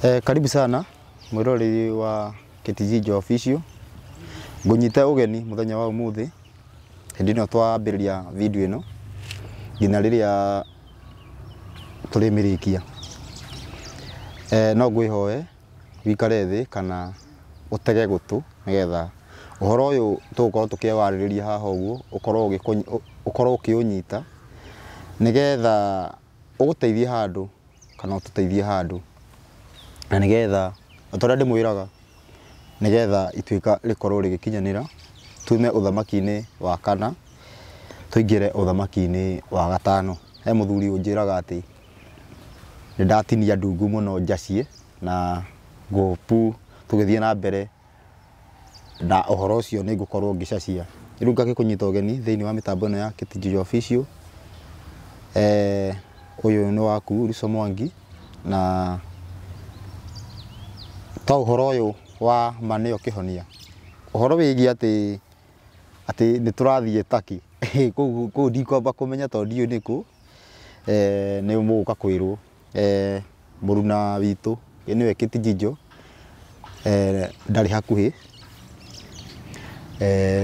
Karibu sana mwiroreri wa KTG Official. Ngunyite ugeni muthenya wa umuthi hindi ino twambiriria video ino nginya riria turimirikia. No ngwihoe wikare thi kana utege gutu nigetha uhoro uyu tugukorwo tukiwaririria haha uguo ukorwo ukiunyita nigetha uguteithie handu kana ututeithie handu na nigetha otoria ndimwiraga nigetha ituika rikorwo rigikinyanira tume uthamaki-ini wa kana tuingire uthamaki-ini wa gatano. He muthuri unjiraga ati ndatinia ndungu muno njacie na ngopu tugithie na mbere na uhoro ucio ni ngukorwo ngicacia. Riu ngagikunyita ugeni thiini wa mitambo ino ya KTG Official. Uyu ni waku Ruco Mwangi, na ta uhoro uyu wa ma nio kihonia uhoro wigie ati ni turathie taki kuu ndikwamba kumenya tondu ndiũĩ nĩkũ. Ni mũgũka kwĩrwo mũruna witũ nĩwe Kitijijo ndarĩ hakuhĩ,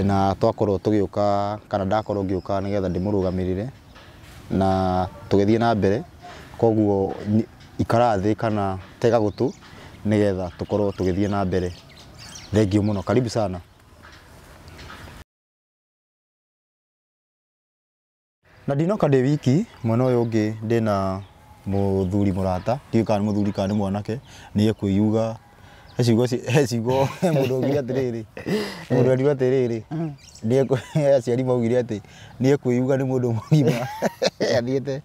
na twakorwo tũgĩũka kana ndakorwo ngĩũka nĩgetha ndĩmũrũgamĩrĩre na tũgĩthiĩ na mbere. Koguo ikara thĩ kana tega gũtũ nĩgetha tũkorwo tũgĩthiĩ na mbere. Thengiũ mũno, karibu sana. Na ndinoka ndĩ wiki mwena ũyũ ũngĩ ndĩna mũthuri mũrata, ndiũĩ kana nĩ mũthuri kana nĩ mwanake, nĩ ekwĩyuga. He ciugo mũndũ augire atĩrĩrĩ, mũndũ arirwo atĩrĩrĩ, aciari maugire atĩ nĩ ekwĩyuga nĩ mũndũ mũgima. Athiĩte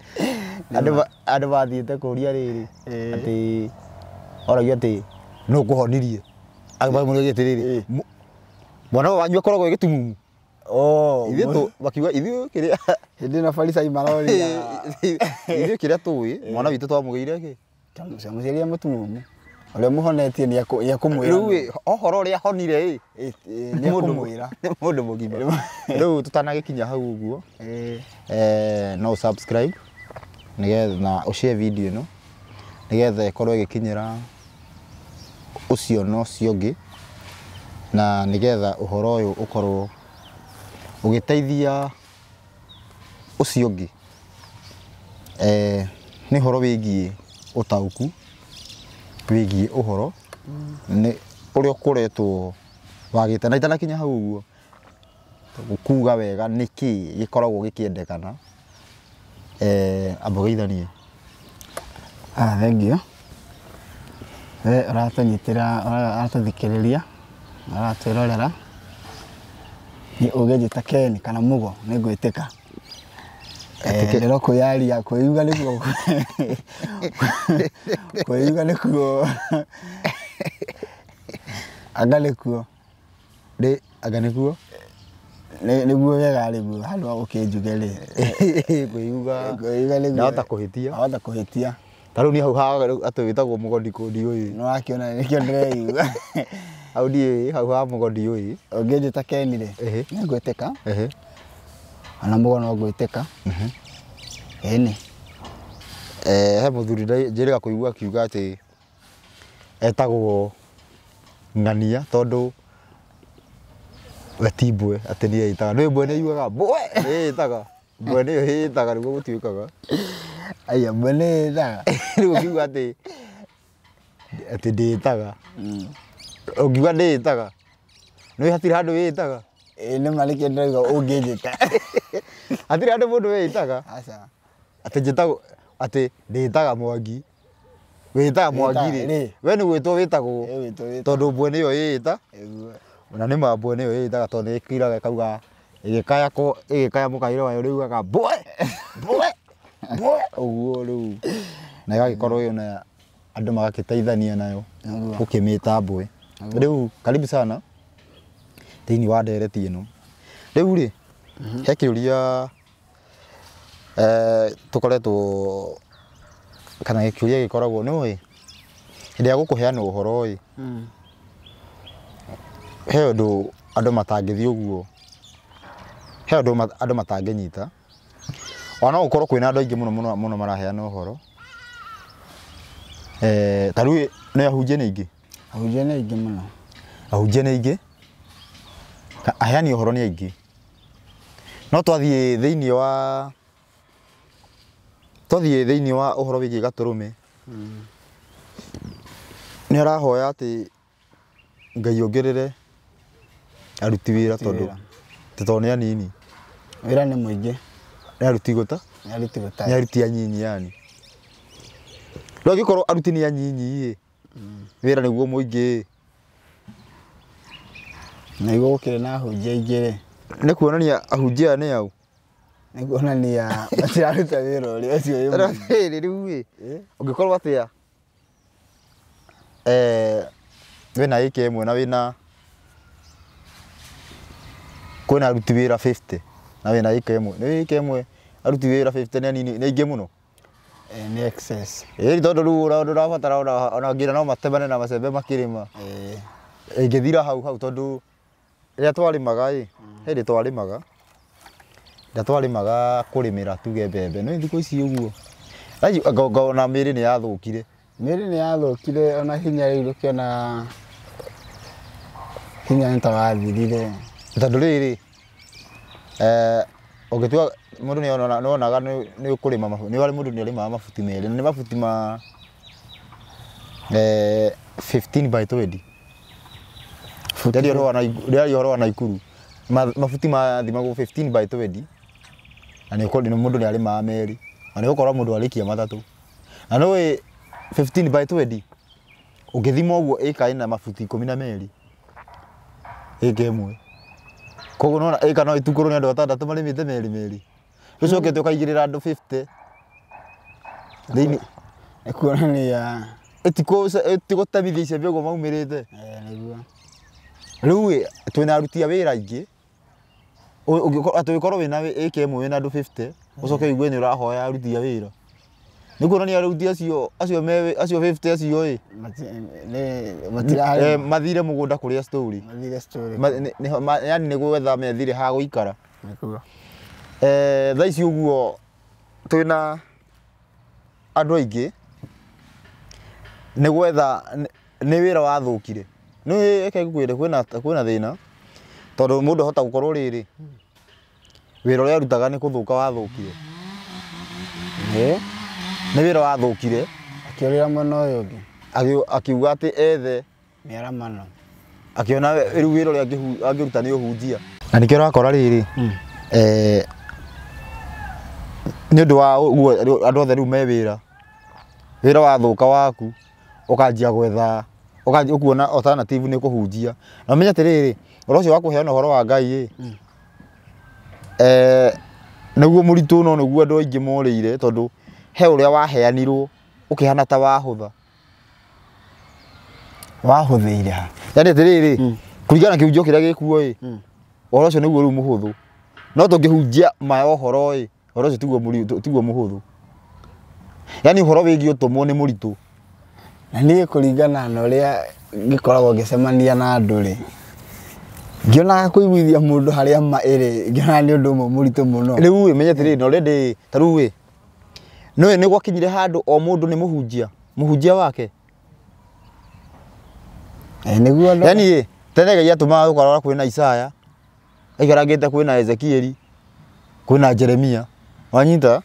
andũ mathiĩte kũria rĩrĩ atĩ oragia atĩ nũ ũkũhonirie, agĩmũria atĩrĩrĩ, mwana wanyu akoragwo e gĩtumumu. Ithuĩ makiuga ithuĩ kĩrĩa hĩndĩ ĩno Farisai maroria ithuĩ kĩrĩa tũĩ mwana witũ twamũgĩire kĩ twamũciarire mũtumumu ũrĩa mũhonetie nĩ ekũmwĩra. Rĩu ũhoro ũrĩa ahonire ĩ nĩ ekũmwĩra nĩ mũndũ mũgima. Rĩu tũtanagĩkinya hau ũguo, no subscribe nĩgetha na ũshare video ĩno nĩgetha ĩkorwo ĩgĩkinyĩra ũcio na ũcio ũngĩ, na nĩgetha ũhoro ũyũ ũkorwo ũgĩteithia ũcio ũngĩ. Nĩ ũhoro wĩgiĩ ũtaũku wĩgiĩ ũhoro nĩ ũrĩa ũkoretwo wagĩte, na itanakinya hau ũguo kuga wega nĩkĩ gĩkoragwo gĩkĩendekana. Amba ũgeithanie. Thengiũ. We ũratũnyitĩra, ũratũthikĩrĩria, ũratwĩrorera. Niĩ ũngĩnjĩta Ken kana Mũgo nĩ ngwĩtĩka. Ndĩro kwĩyaria, kwĩyuga nĩkuo kwĩyuga nĩkuo anga nĩkuo anga nĩkuo nĩguo wega rĩguo handũ ha ũkĩnjuge rĩ kwĩyuga kwĩyuga nĩguo ndahota kũhĩtia, ndahota kũhĩtia. Ta rĩu niĩ hau ha atĩ wĩtagwo Mũgo ndiũĩ, nĩ wakĩona nĩkĩo ndĩreyuga hau ndiũĩ, hau ha Mũgo ndiũĩ. Ũngĩnjĩta Ken rĩ nĩ ngwĩtĩka, ona Mũgo no ngwĩtĩka. Ĩni he mũthuri njĩrĩga kũigua akiuga atĩ etagwo Ng'ania tondũ we ti mbwe, atĩ nĩ ĩtaga. Nĩ mbwe nĩ yugaga mbwe, nĩ ĩtaga mbwe nĩyo ĩtaga nĩguo gũtuĩkaga. Aya mbwe nĩ ĩtaga. Rĩu ũngiuga atĩ ndĩĩtaga, ũngiuga ndĩĩtaga nĩ hatirĩ handũ wĩĩtaga. Ĩĩ nĩ ma nĩkĩo ndĩrauga ũngĩnjĩta. Hatirĩ handũ mũndũ wĩĩtaga. Aca. Atĩ njĩtagwo atĩ ndĩĩtaga Mwangi, wĩĩtaga Mwangi rĩ, we nĩ gwĩtwo wĩtagwo tondũ mbwe nĩyo ĩĩta. Na nĩ ma mbwe nĩyo ĩĩtaga tondũ nĩ ĩkiraga ĩkauga ĩgĩkaya mũkaĩre wayo rĩugaga mbwe mbwe mbwe ũguo rĩu, na ĩgagĩkorwo ĩyo na andũ magagĩteithania nayo gũkĩmĩta mbwe. Rĩu karibu sana thĩinĩ wa ndereti ĩno. Rĩu rĩ he kĩũria tũkoretwo kana gĩkĩũria gĩkoragwo nĩ ũĩ hĩndĩ ya gũkũheana ũhoro ĩ, he ũndũ andũ matangĩthiĩ ũguo, he ũndũ andũ matangĩnyita. Ona no gũkorwo kwĩna andũ aingĩ mũno mũno mũno maraheana ũhoro. Ta rĩu nĩ ahunjia nĩ aingĩ. Ahunjia nĩ aingĩ mũno. Ahunjia nĩ aingĩ. Aheani ũhoro nĩ aingĩ. No twathiĩ thĩinĩ wa ũhoro wĩgiĩ Gatũrũme. Nĩ arahoya atĩ Ngai ongerere aruti wĩra tondũ nĩ anini. Wĩra nĩ mũingĩ. Nĩ aruti gũta? Nĩ aruti gũta. Nĩ aruti anyinyi yani. Rĩu angĩkorwo aruti nĩ anyinyi ĩ, wĩra nĩguo mũingĩ. Nĩguo gũkĩrĩ na ahunjia aingĩ rĩ. Nĩ kuonania ahunjia aya nĩ au? Nĩ kuonania matiraruta wĩra ũrĩa ũcio wĩ mũingĩ. Rĩu ĩ, ũngĩkorwo atĩa wĩna ĩka ĩmwe na wĩna kwĩna aruti wĩra 50 na wĩna ĩka ĩmwe. Nĩ ĩka ĩmwe aruti wĩra 50 nĩ anini, nĩ aingĩ mũno. Nĩ excess. Ĩĩ tondũ rĩu ndũrabatara ona nginya no matemane na macembe makĩrĩma. Ĩngĩthira hau hau tondũ rĩrĩa twarĩmaga ĩ, he hĩndĩ twarĩmaga. Rĩrĩa twarĩmaga kũrĩmĩra tuge mbembe, no thikũ ici ũguo. Ngona mĩĩrĩ nĩ yathũkire. Mĩĩrĩ nĩ yathũkire ona hinya rĩu ndũkĩona hinya nĩ ta wathirire. Tondũ rĩrĩ, ũngĩtua mũndũ nĩ onaga nĩ ũkũrĩma mabuti, nĩ mũndũ nĩ arĩmaga mabuti merĩ, na nĩ mabuti ma 15 by 20. Ndĩraria ũhoro wa Naikuru. Mabuti mathimagwo 15 by 20. Na nĩ mũndũ nĩ arĩmaga merĩ. Na nĩ ũgũkora mũndũ arĩkia matatũ. Na nĩũĩ 15 by 20 ũngĩthima ũguo ĩka ĩna mabuti 12. Ĩka ĩmwe. Koguo nĩwona ĩka no ĩtungũrwo nĩ andũ atandatũ marĩmĩte merĩ merĩ. Ũcokete ũkaigĩrĩra andũ 50. Thĩinĩ Nĩ kuonania ĩtigũtemithia icembe ũguo maumĩrĩte. Nĩguo. Rĩu ĩ, twĩna aruti a wĩra aingĩ. Atĩ ũngĩkorwo wĩna ĩka ĩmwe wĩna andũ 50, ũcoke ũigue nĩ ũrahoya aruti a wĩra. Nĩ kuonania aruti acio 50 acio ĩ, mathire mũgũnda kũrĩa story. Mathire story. Yani nĩ gwetha methire ha gũikara. Nĩguo. Thaa ici ũguo twĩna andũ aingĩ nĩ gwetha nĩ wĩra wathũkire. Nĩ reke ngwĩre kwĩna thĩna tondũ mũndũ ahota gũkorwo rĩrĩ wĩra ũrĩa arutaga nĩ kũthũka wathũkire. Nĩ wĩra wathũkire. Akĩũrĩra mwena ũyũ ũngĩ. Akiuga atĩ ethe mĩaramano. Akĩona rĩu wĩra ũrĩa angĩruta nĩ ũhunjia. Na nĩkĩo ũrakora rĩrĩ nĩ ũndũ wa ũguo andũ othe rĩu me wĩra. Wĩra wathũka waku ũkanjia gwetha ũkanjia ũkuona alternative nĩ kũhunjia. Na ũmenye atĩrĩrĩ, ũhoro ũcio wa kũheana ũhoro wa Ngai ĩ, nĩguo mũritũ no nĩguo andũ aingĩ morĩire tondũ he ũrĩa waheanirwo ũkĩhana ta wahũtha. Wahũthĩire ha? Yani atĩrĩrĩ, kũringana na kĩhunjio kĩrĩa gĩkuo ĩ, ũhoro ũcio nĩguo rĩu mũhũthũ. No tũngĩhunjia ma ya ũhoro ĩ, ũhoro ũcio tiguo mũhũthũ. Yani ũhoro wĩgiĩ ũtũmwo nĩ mũritũ. Na niĩ kũringana na ũrĩa ngĩkoragwo ngĩcemania na andũ rĩ, ngĩonaga kũiguithia mũndũ harĩa ma ĩrĩ, ngĩonaga nĩ ũndũ ũmwe mũritũ mũno. Rĩu ĩ, menye atĩrĩrĩ, na already ta rĩu ĩ, nĩũĩ nĩ gwakinyire handũ o mũndũ nĩ mũhunjia, mũhunjia wake. Nĩguo. Yani ĩ, tene Ngai atũmaga ũkarora kwĩna Isaya, aikarangĩte kwĩna Ezekieli, kwĩna Jeremia. Wanyita?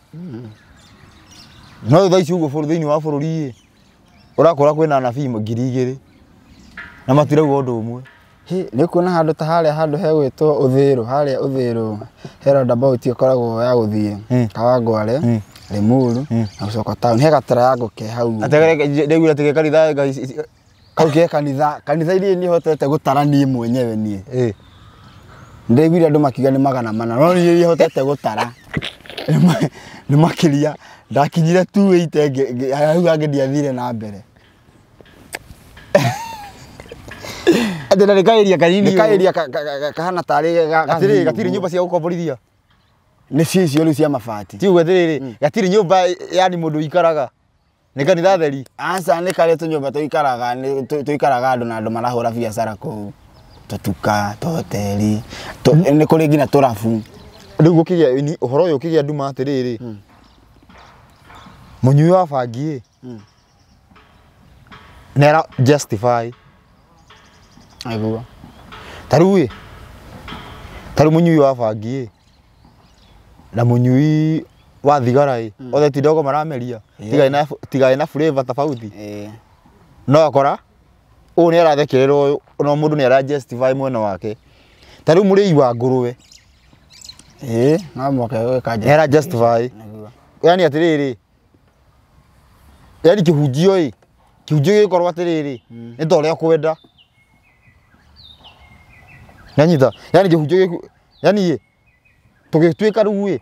No thaa ici ũguo thĩinĩ wa bũrũri ĩ, ũrakora kwĩna anabii 2000 na matirauga ũndũ ũmwe. Nĩ ũkuona handũ ta harĩa handũ hegwĩtwo Ũthĩrũ, harĩa Ũthĩrũ he roundabout ĩkoragwo ya gũthiĩ Kawangware, Limuru na gũcoka town. He gatriangle ke hau. Ndaiguire atĩ kanitha kau ke kanitha, kanitha iria niĩ hotete gũtara niĩ mwenyewe niĩ. Ndaiguire andũ makiuga nĩ 400, no niĩ hotete gũtara. Nĩ makĩria ndakinyire 280 hau hangĩ ndiathire na mbere. Atĩ na nĩ kaĩria kanini. Nĩ kaĩria kahana tarĩ atĩrĩrĩ, gatirĩ nyũmba cia gũkomborithia. Nĩ cicio rĩu cia mabati. Ti ũguo atĩrĩrĩ, gatirĩ nyũmba yani mũndũ ũikaraga. Nĩ kanitha theri. Aca nĩ karĩ tũnyũmba tũikaraga, tũikaraga andũ na andũ marahũra biacara kũu. Tũtuka, tũhoteri, nĩ kũrĩ nginya tũrabu. Rĩu gũkĩgĩa ũhoro ũyũ ũkĩgĩa nduma atĩrĩrĩ, mũnyui wa bangi ĩ, Nĩ ara justify. Nĩguo. Ta rĩu ĩ, ta rĩu mũnyui wa bangi ĩ na mũnyui wa thigara ĩ, othe ti ndogo marameria, tiga ĩna flavor tofauti. No akora ũyũ nĩ arathekerera ũyũ, no mũndũ nĩ ara justify mwena wake. Ta rĩu mũrĩi wa ngũrwe No mũhaka gwĩka. Nĩ ara justify. Nĩguo. Yani atĩrĩrĩ, yani kĩhunjio ĩ, kĩhunjio gĩgĩkorwo atĩrĩrĩ, nĩ ta ũrĩa ũkwenda. Nĩanyita? Yani kĩhunjio gĩku, yani ĩ, tũgĩtuĩka rĩu ĩ,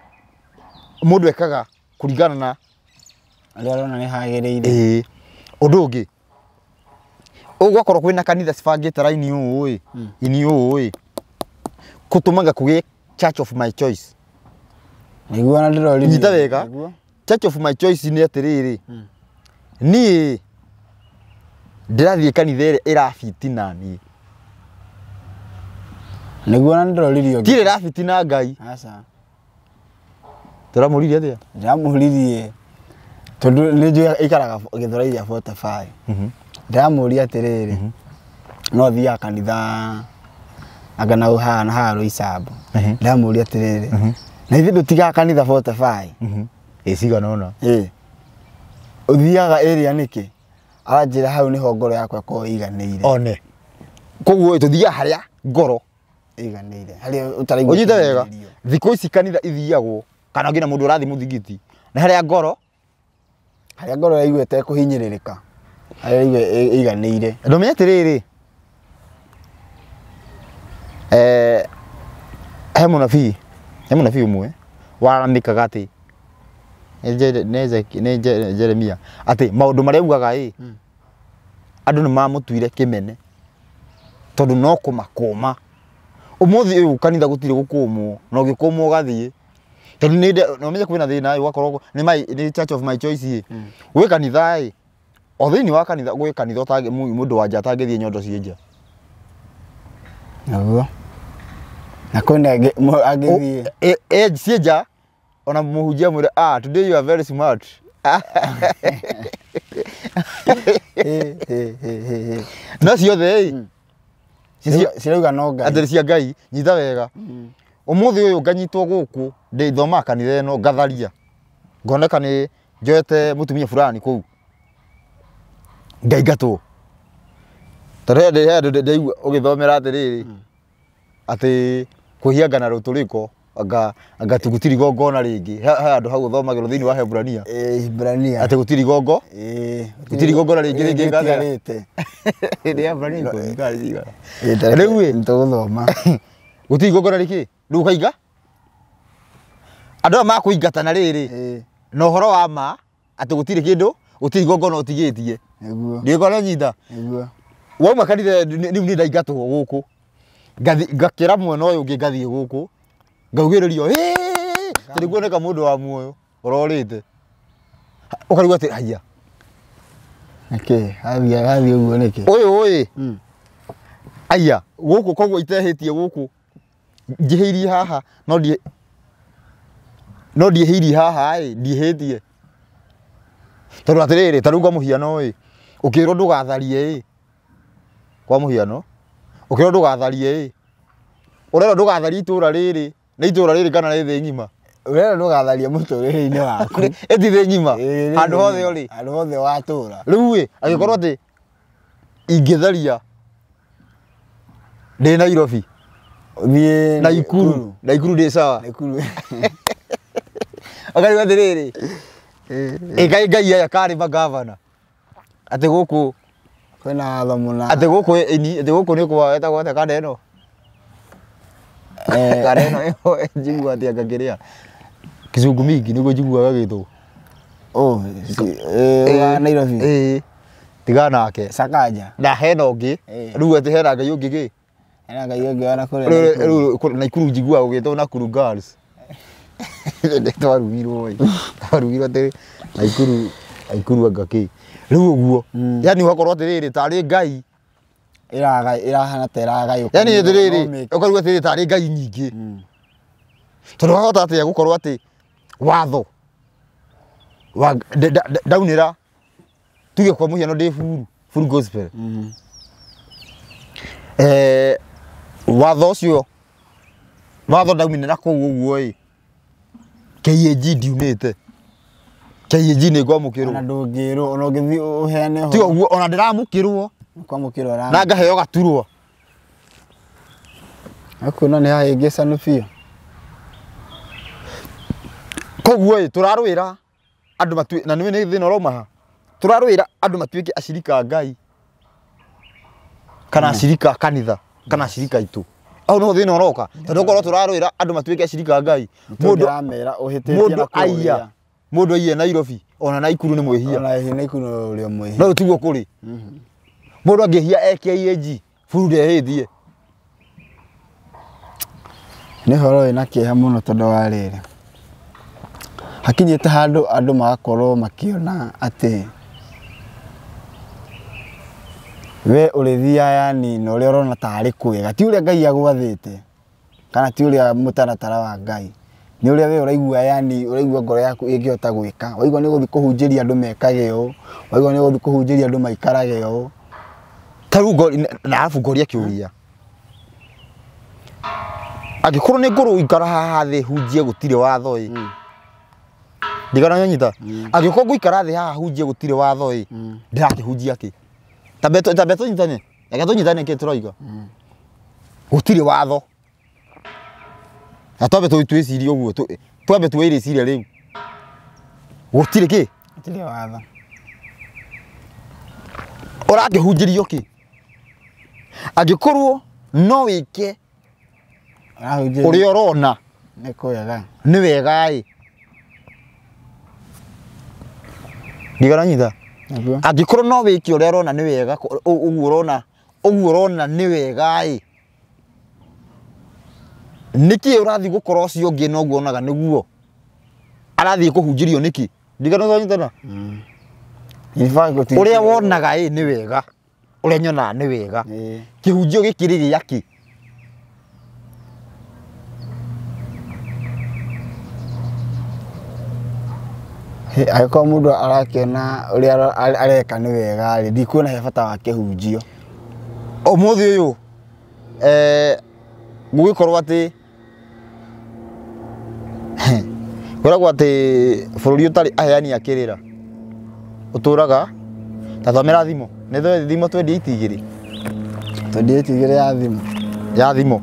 mũndũ ekaga kũringana na Arĩa arona nĩ hagĩrĩire. Ĩĩ. Ũndũ ũngĩ, ũgwakorwo kwĩna kanitha cibangĩte raini ũũ ĩ, ini ũũ ĩ, kũtũmaga kũgĩe church of my choice. Nĩguo, na ndĩroririe. Nyita wega. Nĩguo. Church of my choice nĩ atĩrĩrĩ, niĩ ndĩrathiĩ kanitha ĩrĩa ĩrabiti na niĩ. Nĩguo, na ndĩroririe. Ti ĩrĩa ĩrabiti na Ngai. Aca. Tũramũririe atĩa? Ndĩramũririe tondũ nĩ njũĩ aikaraga Gĩthũrai gĩa 45. Ndĩramũria atĩrĩrĩ, no thiaga kanitha anga na haha na haha Roysambu. Ndĩramũria atĩrĩrĩ, na ithuĩ ndũtigaga kanitha 45? Ĩ, cigana ũna. Ĩ, ũthiaga area nĩkĩ? Aranjĩra hau nĩho ngoro yakwa ĩkoragwo ĩiganĩire. One koguo ĩ, tũthiaga harĩa ngoro Ĩiganĩire, harĩa ũtaraigua ũnyite wega. kũhinyĩrĩrio. Thikũ ici kanitha ithiagwo kana nginya mũndũ ũrathiĩ mũthigiti nĩ harĩa ngoro Harĩa ngoro yaigua ĩtekũhinyĩrĩrĩka, harĩa yaigua ĩiganĩire. Ndũmenye atĩrĩrĩ, he mũnabii ũmwe wararamĩkaga atĩ nĩ Jeremia, atĩ maũndũ marĩa augaga ĩ, andũ nĩ mamũtuire kĩmene tondũ no kũmakũma. Ũmũthĩ ũyũ kanitha gũtirĩ gũkũmwo, na ũngĩkũmwo ũgathiĩ tondũ nĩ no menye kwĩna thĩna ĩ, ũgakorwo nĩ church of my choice ĩ. Gwĩ kanitha ĩ, o thĩinĩ wa kanitha gwĩ kanitha ũtangĩ mũndũ wa nja atangĩthiĩ nyondo ciĩ nja. Nĩguo, na kwĩna angĩ angĩthiĩ. Ciĩ nja, ona mũhunjia mwĩre, "Ah, today you are very smart." No ciothe ĩ Cirauga no Ngai. Atĩ cia Ngai. Nyita wega, ũmũthĩ ũyũ nganyitwo gũkũ ndĩthomaga kanitha ĩno, ngatharia, ngoneka nĩ njoete mũtumia fulani kũu, ngaingatwo, tondũ he handũ ndaigua ũgĩthomera atĩrĩrĩ, atĩ kwĩhia na rũtũrĩko anga gũtirĩ igongona rĩngĩ. He handũ hau ũthomagĩrwo thĩinĩ wa Hebrania. Hibrania. Atĩ gũtirĩ igongo gũtirĩ igongona rĩngĩ rĩngĩ. Rĩtigarĩte. Nĩ Hebrania 10 kana cigana? Rĩu ĩ, Nĩtũgũthoma. Gũtirĩ igongona rĩkĩ rĩu ũkaiga andũ aya makũingatana rĩrĩ na ũhoro wa ma atĩ gũtirĩ kĩndũ, gũtirĩ igongona ũtigĩtie. Nĩguo. Ndiũkona nyita. Nĩguo. Wauma kanitha rĩu nĩ ndaingatwo gũkũ, ngakĩra mwena ũyũ ũngĩ, ngathiĩ gũkũ ngaugĩrĩrio tondũ kuoneka mũndũ wa muoyo ũrorĩte, ũkarigwo atĩ haiya. Nĩkĩ hathiĩ ũguo nĩkĩ? Ũyũ ĩ, aya gũkũ koguo itehĩtie gũkũ, njĩhĩirie haha, no ndiĩhĩirie haha ĩ, ndiĩhĩtie tondũ atĩrĩrĩ, ta rĩu kwa mũhiano ĩ, ũkĩrwo ndũgatharie ĩ, kwa mũhiano ũkĩrwo ndũgatharie ĩ, ũrerwo ndũgatharie itũra rĩrĩ, nĩ itũra rĩrĩ kana nĩ thĩ ng'ima? Ũrerwo ndũgatharie mũtũrĩre-inĩ waku. Ĩti thĩ ng'ima? Ĩ, handũ hothe ũrĩ. Handũ hothe watũra. Rĩu ĩ, angĩkorwo atĩ ingĩtharia ndĩ Nairobi, Ũthiĩ Naikuru, Naikuru ndĩ sawa? Naikuru. Akarigwo atĩrĩrĩ, ĩkai Ngai aya karĩ magavana atĩ gũkũ Kwĩna watho mũna. Atĩ gũkũ ini, atĩ gũkũ nĩ kwa etagwo atĩa kanda ĩno? Kanda ĩno ĩyo njiguaga atĩ anga kĩrĩa kizungu mingi nĩguo njiguaga gĩtwo. Oh, wa Nairobi. Ĩĩ, tigana nake. Sakaja. Na hena ũngĩ. Rĩu atĩ hena Ngai ũngĩ kĩ? Hena Ngai ũngĩ ona kũrĩa Rĩu Naikuru. rĩu Naikuru njiguaga gũgĩtwo Nakuru Girls. Twarugirwo ĩ, twarugirwo atĩ Naikuru, Naikuru anga kĩ rĩu ũguo. Yani ũgakorwo atĩrĩrĩ, tarĩ Ngai Ĩrahana ta ĩragayũkanio. Yani atĩrĩrĩ, ũkaigua atĩrĩrĩ, tarĩ Ngai nyingĩ, tondũ wahota atĩa gũkorwo atĩ watho wa ndaunĩra, tuge kwa mũhiano ndĩ buru Full gospel. Watho ũcio watho ndauminĩra kũu ũguo ĩ KAG ndiumĩte KAG nĩ ngwamũkĩrwo ona ndũngĩrwo ona ũngĩthiĩ ũheane ti ũguo ona ndĩramũkĩrwo kwamũkĩrwo na ngaheo gaturwa akuona nĩ hahĩngĩcanu biũ. Koguo ĩ tũrarũĩra andũ matuĩ na nĩ thĩna ũrauma ha tũrarũĩra andũ matuĩke acirika a Ngai kana acirika a kanitha kana acirika aitũ au no thĩna ũroka tondũ okorwo tũrarũĩra andũ matuĩke acirika a Ngai mũndũ aramera ũhĩtĩtie na kũrĩa mũndũ aiye Nairobi ona Naikuru nĩ mwĩhia ona Naikuru ũrĩa mwĩhia no tiguo kũrĩ mũndũ angĩhia eke buru ndehĩtie. Nĩ ũhoro wĩna kĩeha mũno tondũ wa rĩrĩ hakinyĩte handũ andũ magakorwo makĩona atĩ we ũrĩthiaga yani na ũrĩa ũrona tarĩ kwega ti ũrĩa Ngai agwathĩte kana ti ũrĩa mũtaratara wa Ngai nĩ ũrĩa we ũraigua yani ũraigua ngoro yaku ĩngĩhota gwĩka waigua nĩ ũgũthiĩ kũhunjĩria andũ mekage ũũ waigua nĩ ũgũthiĩ kũhunjĩria andũ maikarage ũũ ta rĩu na arabu ngoria kĩũria angĩkorwo nĩ ngũrũikara haha thĩ hunjie gũtirĩ watho ĩ ndigana nyita angĩkorwo ngũikara thĩ haha hunjie gũtirĩ watho ĩ ndĩrakĩhunjia kĩ tambe tũnyitane reke tũnyitane kĩ tũroiga gũtirĩ watho na twambe twĩcirie ũguo twambe twĩrĩcirie rĩu gũtirĩ kĩ gũtirĩ watho ũrakĩhunjĩrio kĩ angĩkorwo no wĩke ũrĩa ũrona nĩ kwega nĩ wega ĩ ndigana nyita angĩkorwo no wĩke ũrĩa ũrona nĩ wega ũguo ũrona nĩ wega ĩ nĩkĩ ũrathiĩ gũkora ũcio ũngĩ na ũguo onaga nĩguo arathiĩ kũhunjĩrio nĩkĩ ndigana nyitana ũrĩa wonaga ĩ nĩ wega ũrĩa nyonaga nĩ wega kĩhunjio gĩkĩ rĩ gĩakĩ angĩkorwo mũndũ arakĩona ũrĩa areka nĩ wega rĩ ndikuona he bata wa kĩhunjio ũmũthĩ ũyũ gũgĩkorwo atĩ kwĩragwo atĩ bũrũri ũtarĩ aheani a kĩrĩra ũtũraga ta thomera thimũ nĩ thimũ 28 28 ya thimũ ya thimũ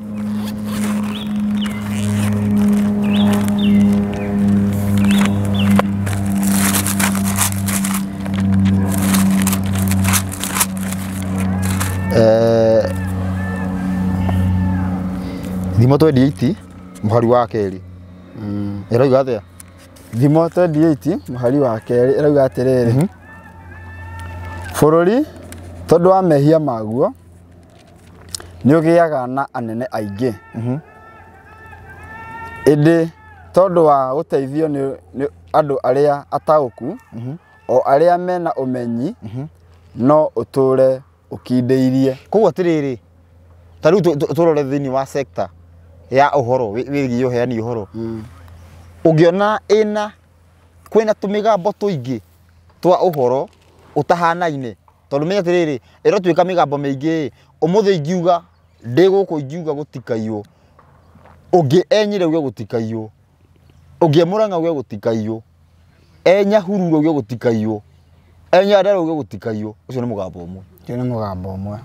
thimo 28 mũhari wa kerĩ ĩrauga atĩa thimo 28 mũhari wa kerĩ ĩrauga atĩrĩrĩ bũrũri tondũ wa mehia maguo nĩ ũgĩaga na anene aingĩ ĩndĩ tondũ wa gũteithio nĩ andũ arĩa ataũku o arĩa mena ũmenyi no ũtũre ũkindĩirie. Koguo atĩrĩrĩ ta rĩu tũrore thĩinĩ wa sector ya ũhoro wĩgiĩ ũheani ũhoro ũngĩona ĩna kwĩna tũmĩgambo tũingĩ twa ũhoro ũtahanaine tondũ menya atĩrĩrĩ ĩrotuĩka mĩgambo mĩingĩ ũmũthĩ ingiuga ndĩ gũkũ ingiuga gũtikaiywo ũngĩ enyire uge gũtikaiywo ũngĩ e Mũrang'a uge gũtikaiywo e Nyahururu uge gũtikaiywo e Nyandarua uge gũtikaiywo ũcio nĩ mũgambo ũmwe. Ũcio nĩ mũgambo ũmwe.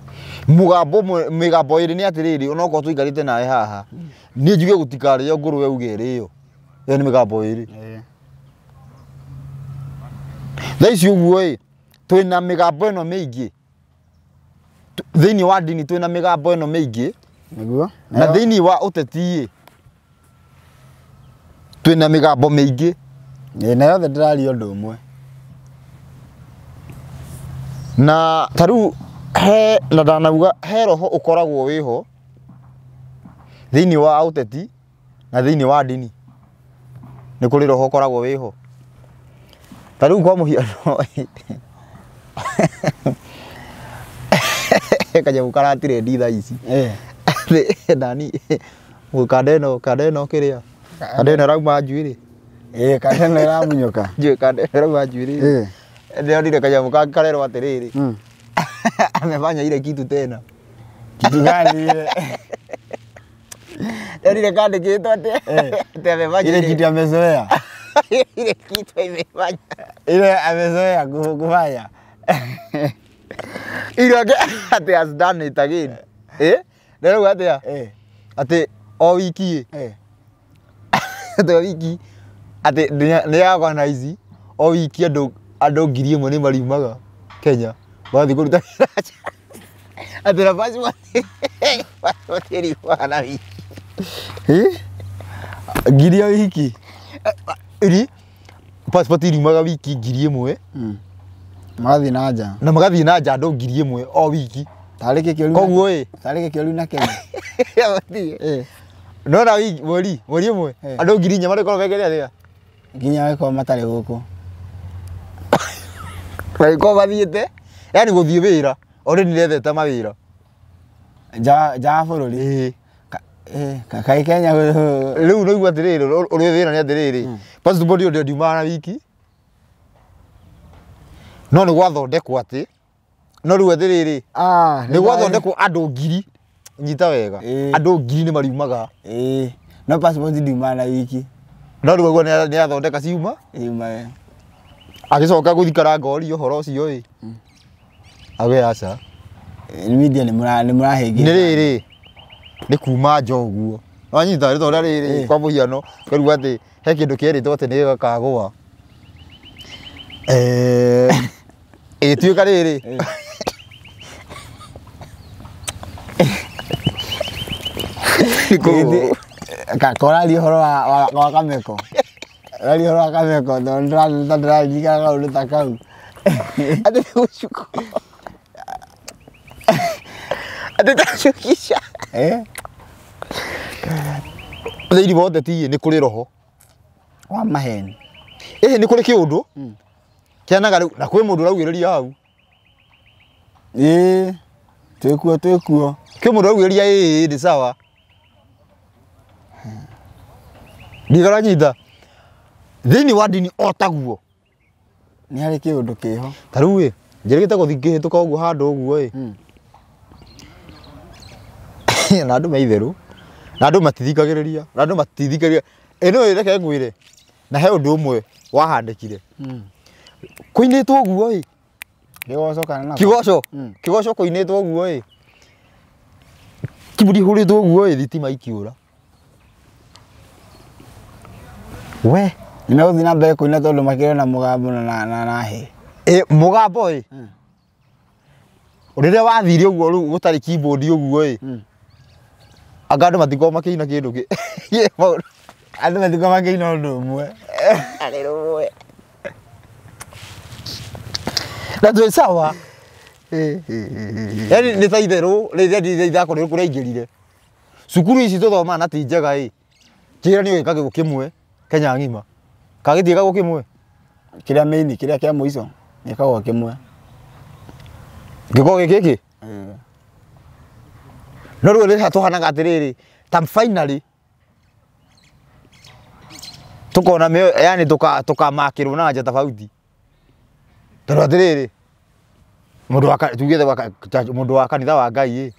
Mũgambo ũmwe mĩgambo ĩrĩ nĩ atĩrĩrĩ onokorwo tũikarĩte nawe haha niĩ njuge gũtikarĩo ngũrwe uge ĩrĩo ĩyo nĩ mĩgambo ĩrĩ. Thaa ici ũguo ĩ twĩna mĩgambo ĩno mĩingĩ thĩinĩ wa ndini twĩna mĩgambo ĩno mĩingĩ nĩguo na thĩinĩ wa ũteti ĩ twĩna mĩgambo mĩingĩ na yothe ndĩraria ũndũ ũmwe na ta rĩu he na ndanauga he roho ũkoragwo wĩho thĩinĩ wa ũteti na thĩinĩ wa ndini nĩ kũrĩ roho ũkoragwo wĩho ta rĩu kwa mũhiano kanyamũ karatirendi thaa ici nani kanda ĩno kĩrĩa kanda ĩno ĩrauma njuĩrĩ kanda ĩno ĩramunyũka njũĩ kanda ĩno ĩrauma njuĩrĩ ndĩronire kanyamũ kangĩ karerwo atĩrĩrĩ Amefanya ile kitu tena. Kitu gani ile? Ndonire kandĩkĩtwo atĩ amefanya ile kitu amezoea. Ile kitu imefanya. Ile amezoea kufanya. Ile atĩ has done it again. Eh? Ndĩrauga atĩa? Eh. Atĩ o wiki. Eh. Atĩ o wiki atĩ nĩ organize o wiki andũ 1,000 nĩ mariumaga Kenya magathiĩ kũruta wĩra nja. Atĩ na passport ĩriumaga na wiki. Eh? 1,000 o wiki? Ĩri passport iriumaga wiki 1,000. Magathiĩ na nja. Na magathiĩ na nja andũ 1,000 o wiki. Tarĩ kĩ kĩũru. Koguo ĩ. Tarĩ kĩ kĩũru na Kenya. Eh. Nona wiki mweri ũmwe andũ 4,000 marĩkorwo mekĩte atĩa? Nginya magĩkorwo matarĩ gũkũ. Magĩkorwo mathiĩte yani gũthiĩ wĩra already nĩethete mawĩra. Nja wa bũrũri. Ĩĩ. Kaĩ Kenya rĩu nĩguo atĩrĩrĩ ũrĩa thĩna nĩ atĩrĩrĩ passport ĩyo ndiumaga na wiki no nĩ gwathondekwo atĩ no rĩu atĩrĩrĩ nĩ gwathondekwo andũ 1,000 nyita wega andũ 1,000 nĩ mariumaga. Ĩĩ no passport ndiumaga na wiki no rĩu ũguo nĩ athondeka ciuma iuma agĩcoka gũthikara ngorio ũhoro ũcio ĩ agĩ aca media nĩ mũrahĩngĩca nĩ rĩrĩ nĩ kuma nja ũguo wanyita rĩ tondũ rĩrĩ kwa mũhiano kĩruga atĩ he kĩndũ kĩerĩtwo atĩ nĩ gĩgakagũa ĩgĩtuĩka rĩrĩ koraria ũhoro wa Kameko ũraria ũhoro wa Kameko tondũ ndĩraririkana kaũndũ ta kau atĩ nĩ gũcukwo atĩ tacukisha thĩinĩ wa ũteti nĩ kũrĩ roho wa maheni ĩhĩ nĩ kũrĩ kĩũndũ kĩanaga rĩu na kwĩ mũndũ ũraugĩrĩria hau ĩĩ twĩkuo twĩkuo kwĩ mũndũ ũraugĩrĩria ĩĩ nĩ sawa ndigaranyita thĩinĩ wa ndini o taguo nĩ harĩ kĩũndũ kĩho ta rĩu ĩ njĩrĩgĩte gũthiĩ ngĩhĩtũka ũguo handũ ũguo ĩ na andũ me itherũ na andũ matithikagĩrĩria na andũ matithikagĩrĩria ĩno ĩ reke ngwĩre na he ũndũ ũmwe wahandĩkire kũinĩtwo ũguo ĩ kĩgoco kana nako kĩgoco kĩgoco kũinĩtwo ũguo ĩ kiburi hũrĩtwo ũguo ĩ thitima ikiũra we nĩ megũthiĩ na mbere kũina tondũ makĩrĩ na mũgambo na hĩ ĩ mũgambo ĩ rĩrĩa wathire ũguo rĩu gũtarĩ keyboard ũguo ĩ anga andũ matikorwo makĩina kĩndũ kĩ andũ matikorwo makĩina ũndũ ũmwe arĩ rũmwe na twĩ sawa yani nĩ ta itherũ rĩrĩa ithako rĩrĩ kũraingĩrire cukuru ici tũthomaga na ti njega ĩ kĩgeranio gĩkagwo kĩmwe Kenya ng'ima kagĩtiĩkagwo kĩmwe kĩrĩa main kĩrĩa kĩa mũico gĩkagwo kĩmwe gĩkoragwo gĩ gĩkĩ no rĩu rĩrĩa tũhanaga atĩrĩrĩ ta finally tukona mĩoyo yani tukamakĩrwo na nja tofauti tondũ atĩrĩrĩ mũndũ wa tugĩte mũndũ wa kanitha wa Ngai ĩ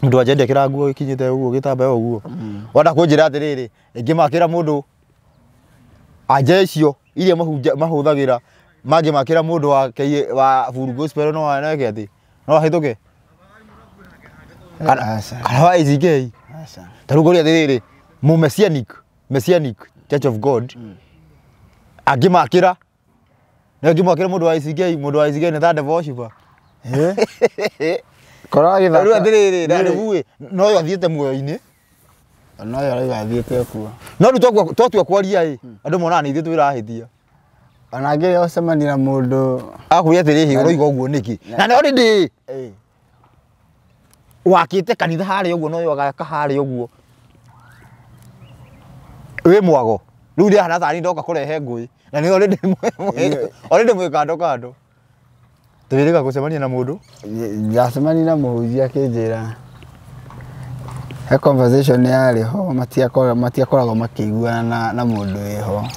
mũndũ wa nja ndekĩraga nguo ĩkinyĩte ũguo gĩtambaya ũguo wenda kũnjĩra atĩrĩrĩ ingĩmakĩra mũndũ anja icio iria mahũthagĩra mangĩmakĩra mũndũ wa Full Gospel no eke atĩ no ahĩtũke kana wa ACK ta rĩu ngũria atĩrĩrĩ mũ Messianic Church of God angĩmakĩra nĩ angĩmakĩra mũndũ wa ACK mũndũ wa ACK nĩ ta devil worshiper korwo agĩthaka rĩu atĩrĩrĩ na rĩu ĩ no yo athiĩte muoyo-inĩ no yo rĩu athiĩte kuo no rĩu twatua kwaria ĩ andũ monaga nĩ ithuĩ twĩrahĩtia ona ngĩrĩa ũcemania na mũndũ akwĩra atĩrĩrĩ ũroiga ũguo nĩkĩ na nĩ already wakĩte kanitha harĩa ũguo no yo agaka harĩa ũguo wĩ mwago rĩu ndĩrahana tarĩ ndoka kũrehe ngũĩ na nĩ already mwĩ kando kando tũrĩrĩga gũcemania na mũndũ ndacemania na mũhunjia akĩnjĩra he conversation yarĩ ho matiakoragwo makĩiguana na mũndũ wĩho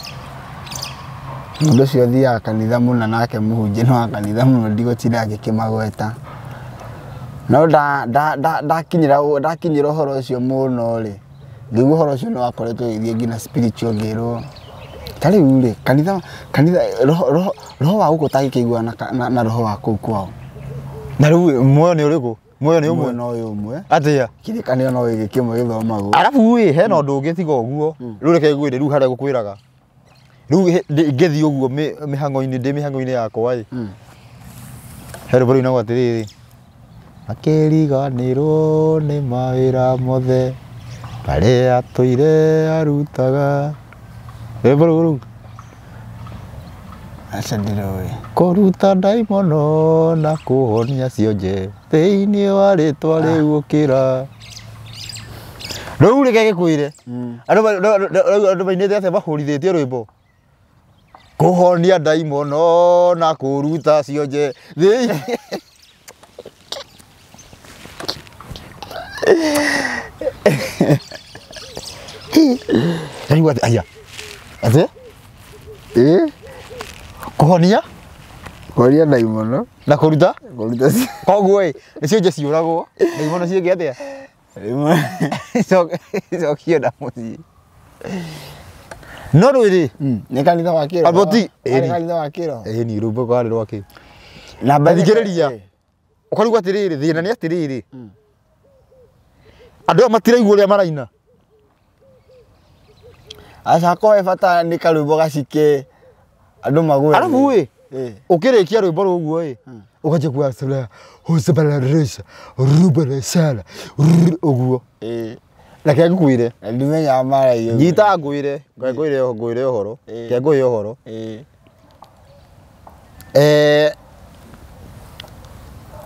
Mũndũ ũcio athiaga kanitha mũno nake mũhunjia nĩ wa kanitha mũno ndigũtinda ngĩkĩmagweta. No ndakinyĩra ũhoro ũcio mũno rĩ, ngĩigua ũhoro ũcio nĩ wakoretwo ũgĩthiĩ nginya spiritual ngĩrwo ta rĩu rĩ kanitha roho wa gũkũ ũtangĩkĩiguana na roho wa kũu kwao. Na rĩu muoyo nĩ ũrĩkũ? Muoyo nĩ ũmwe. No ũyũ ũmwe. Atĩa? Kĩrĩkanĩro no gĩkĩ kĩmwe gĩthomagwo. Arabu ĩ hena ũndũ ũngĩ tiga ũguo. Rĩu reke ngwĩre rĩu harĩa ngũkwĩraga. Rĩu ngĩthiĩ ũguo mĩhang'o-inĩ ndĩ mĩhang'o-inĩ yakwa ĩ. He rwĩmbo rũinagwo atĩrĩrĩ. Akĩriganĩrwo nĩ mawĩra mothe marĩa atũire arutaga. Rwĩmbo rũu rũu. Aca ndiroĩ. Kũruta ndaimono na kũhonia cionje thĩinĩ wa rĩtwa rĩu ũkĩra. Rĩu reke gĩkwĩre. Andũ mainĩte atĩa mahũrithĩtie rwĩmbo. Kũhonia ndaimono na kũruta cionje thĩinĩ. Rĩu atĩ aya. Atĩ? Ĩ? Kũhonia? Kũhonia ndaimono na kũruta? Kũruta cionje. Koguo ĩ, nĩ cionje ciũragwo, ndaimono ciĩke atĩa? Icokio na mũciĩ. No rĩu rĩ, Nĩ kanitha wa kĩroho. Aboti, Nĩ kanitha wa kĩroho. Ĩni rwĩmbo rwarĩ rwa kĩ? Na thikĩrĩria. Ũkarigwo atĩrĩrĩ, thĩna nĩ atĩrĩrĩ. Andũ aya matiraigua ũrĩa maraina. Aca ko he bata nĩ karwĩmbo gacike andũ magwe. Arabu ĩ, ũkĩrĩkia rwĩmbo rũu ũguo ĩ, ũkanjia kuga sala hosabalaresha rubarasala ũguo. Reke ngwĩre. Ndimenyaga maragia. Nyita ngwĩre, ngwĩre ũhoro, reke ngwĩre ũhoro.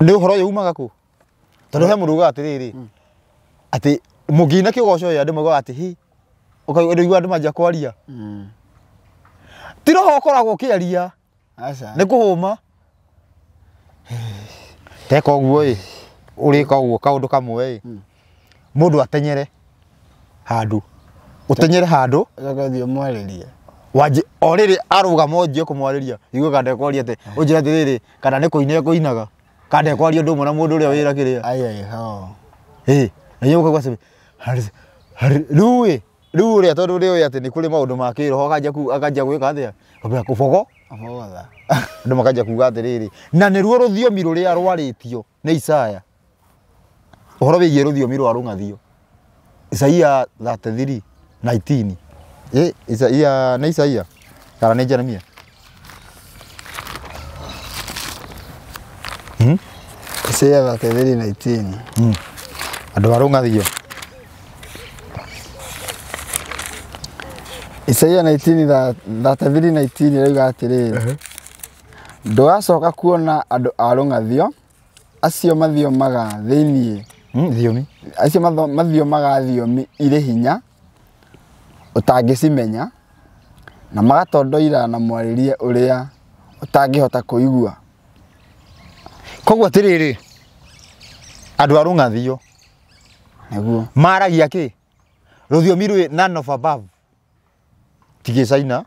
Nĩ ũhoro ũyũ umaga kũ? Tondũ he mũndũ ugaga atĩrĩrĩ, atĩ mũngĩina kĩgoco ĩ andũ maugaga atĩ hi, ũkaigua andũ manjia kwaria. Ti roho ũkoragwo ũkĩaria. Aca. Nĩ kũhũma. Teka ũguo ĩ, ũrĩka ũguo kaũndũ kamwe ĩ, mũndũ atenyere handũ. Ũtenyere handũ. Ũcoke ũthiĩ ũmwarĩrie. Wanjie o rĩrĩ arũgama ũnjie kũmwarĩria. Igue kana ndekwaria atĩ, ũnjĩre atĩrĩrĩ, kana nĩ kũina ekũinaga. Kana ndekwaria ũndũ ũmwe na mũndũ ũrĩa wĩra kĩrĩa. Ai ai ho. Ĩ, na inyuĩ mũkaigua atĩ, rĩu ĩ, rĩu ũrĩa tondũ nĩũĩ atĩ nĩ kũrĩ maũndũ ma kĩroho akanjia gwĩka atĩa? Akambia kũbogo. Kũbogotha. Andũ makanjia kuga atĩrĩrĩ, na nĩruo rũthiomi rũrĩa rwarĩtio nĩ Isaya. Ũhoro wĩgiĩ rũthiomi rwa rũng'athio. Isaia 33:19. Ĩ, Isaia nĩ Isaia kana nĩ Jeremia? Isaia 33:19. Andũ a rũng'athio. Isaia 33:19 ĩrauga atĩrĩrĩ, ndũgacoka kuona andũ a rũng'athio acio mathiomaga thĩinĩ thiomi acio mathiomaga thiomi irĩ hinya ũtangĩcimenya na magatondoira na mwarĩrie ũrĩa ũtangĩhota kũigua. Koguo atĩrĩrĩ, andũ a rũng'athio nĩguo maragia kĩ? Rũthiomi rwĩ none of above. Ti Gĩcaina,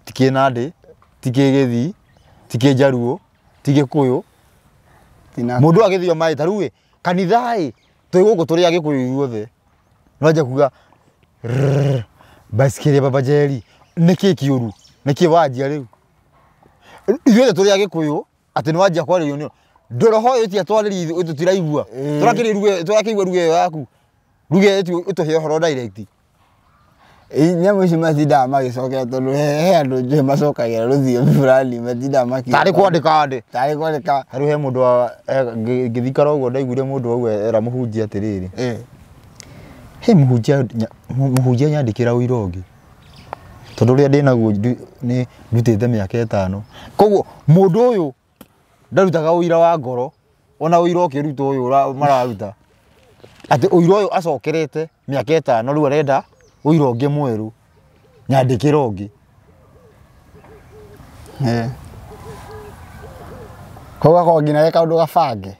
ti Kĩnandĩ, ti Kĩgĩthii, ti Kĩnjaruo, ti Gĩkũyũ. Mũndũ agĩthioma ĩ, ta rĩu ĩ, kanitha ĩ, twĩ gũkũ tũrĩ Agĩkũyũ ithuothe. Nĩwanjia kuga baisikeli ya Baba Njeri, nĩkĩ kĩũru? Nĩkĩ wanjia rĩu? Ithuothe tũrĩ Agĩkũyũ, atĩ nĩwanjia kwarĩrio nĩ ndũroho ĩyo ĩtiatwarĩria ithuĩ tũtiraigua. Tũrakĩigua ruga ĩyo yaku. Ruga ĩyo ĩtũhe ũhoro direct. Nyamũ ici matindaga magĩcokera tondũ he andũ njũĩ macokagĩra rũthiomi fulani matindaga makiuga. Tarĩ kwandĩka andĩ. Tarĩ kwandĩka. Rĩu he mũndũ wa ngĩthikara ũguo ndaiguire mũndũ auga era mũhunjia atĩrĩrĩ. He mũhunjia nyandĩkĩra ũira ũngĩ. Tondũ ũrĩa ndĩnaguo nĩ ndutĩte mĩaka 5. Koguo mũndũ ũyũ ndarutaga ũira wa ngoro ona ũira ũkĩrutwo ũyũ mararuta. Atĩ ũira ũyũ acokerete mĩaka 5 rĩu arenda ũira ũngĩ mwerũ nyandĩkĩra ũngĩ. Koguo akorwo nginya ge kaũndũ gabange.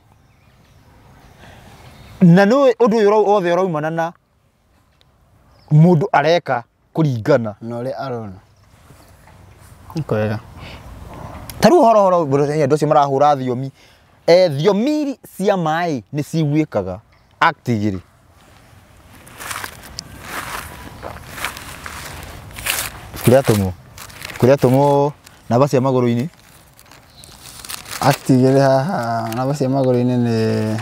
Na nĩũĩ ũndũ ũyũ wothe ũraumana na mũndũ areka kũringana na ũrĩa arona. Kwega. Ta rĩu ũhoro ũhoro andũ acio marahũra thiomi, thiomi cia maĩ nĩ ciguĩkaga. Act 2. Kũrĩa atũmwo namba cia magũrũ-inĩ. Act 2 haha namba cia magũrũ-inĩ nĩ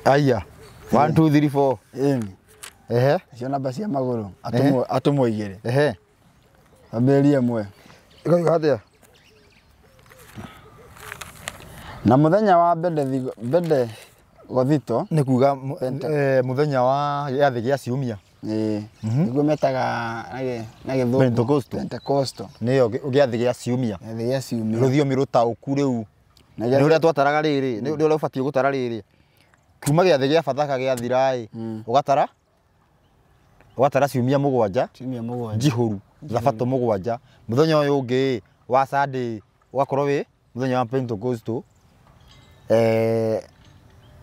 aya 1 2 3 4. Ĩni. Ehe. Cio namba cia magũrũ atũmwo 2. Ehe. Ambĩrĩrie 1. Ĩkoiga atĩa? Na mũthenya wa Bendegothito nĩ kuga mũthenya wa gĩathĩ gĩa ciumia. Ĩĩ. Nĩguo metaga na gĩthũngũ Pentecostal. Pentecostal. Nĩyo gĩathĩ gĩa ciumia. Gĩathĩ gĩa ciumia. Rũthiomi rũtaũku rĩu. Nĩ ũrĩa twataraga rĩrĩ, nĩ ũrĩa ũbatiĩ gũtara rĩrĩ. Kuma gĩathĩ gĩa Bathaka gĩathira ĩ, ũgatara ciumia mũgwanja. Ciumia mũgwanja. Njihũru, thabatũ mũgwanja. Mũthenya ũyũ ũngĩ wa Sunday ũgakorwo wĩ mũthenya wa Pentecostal.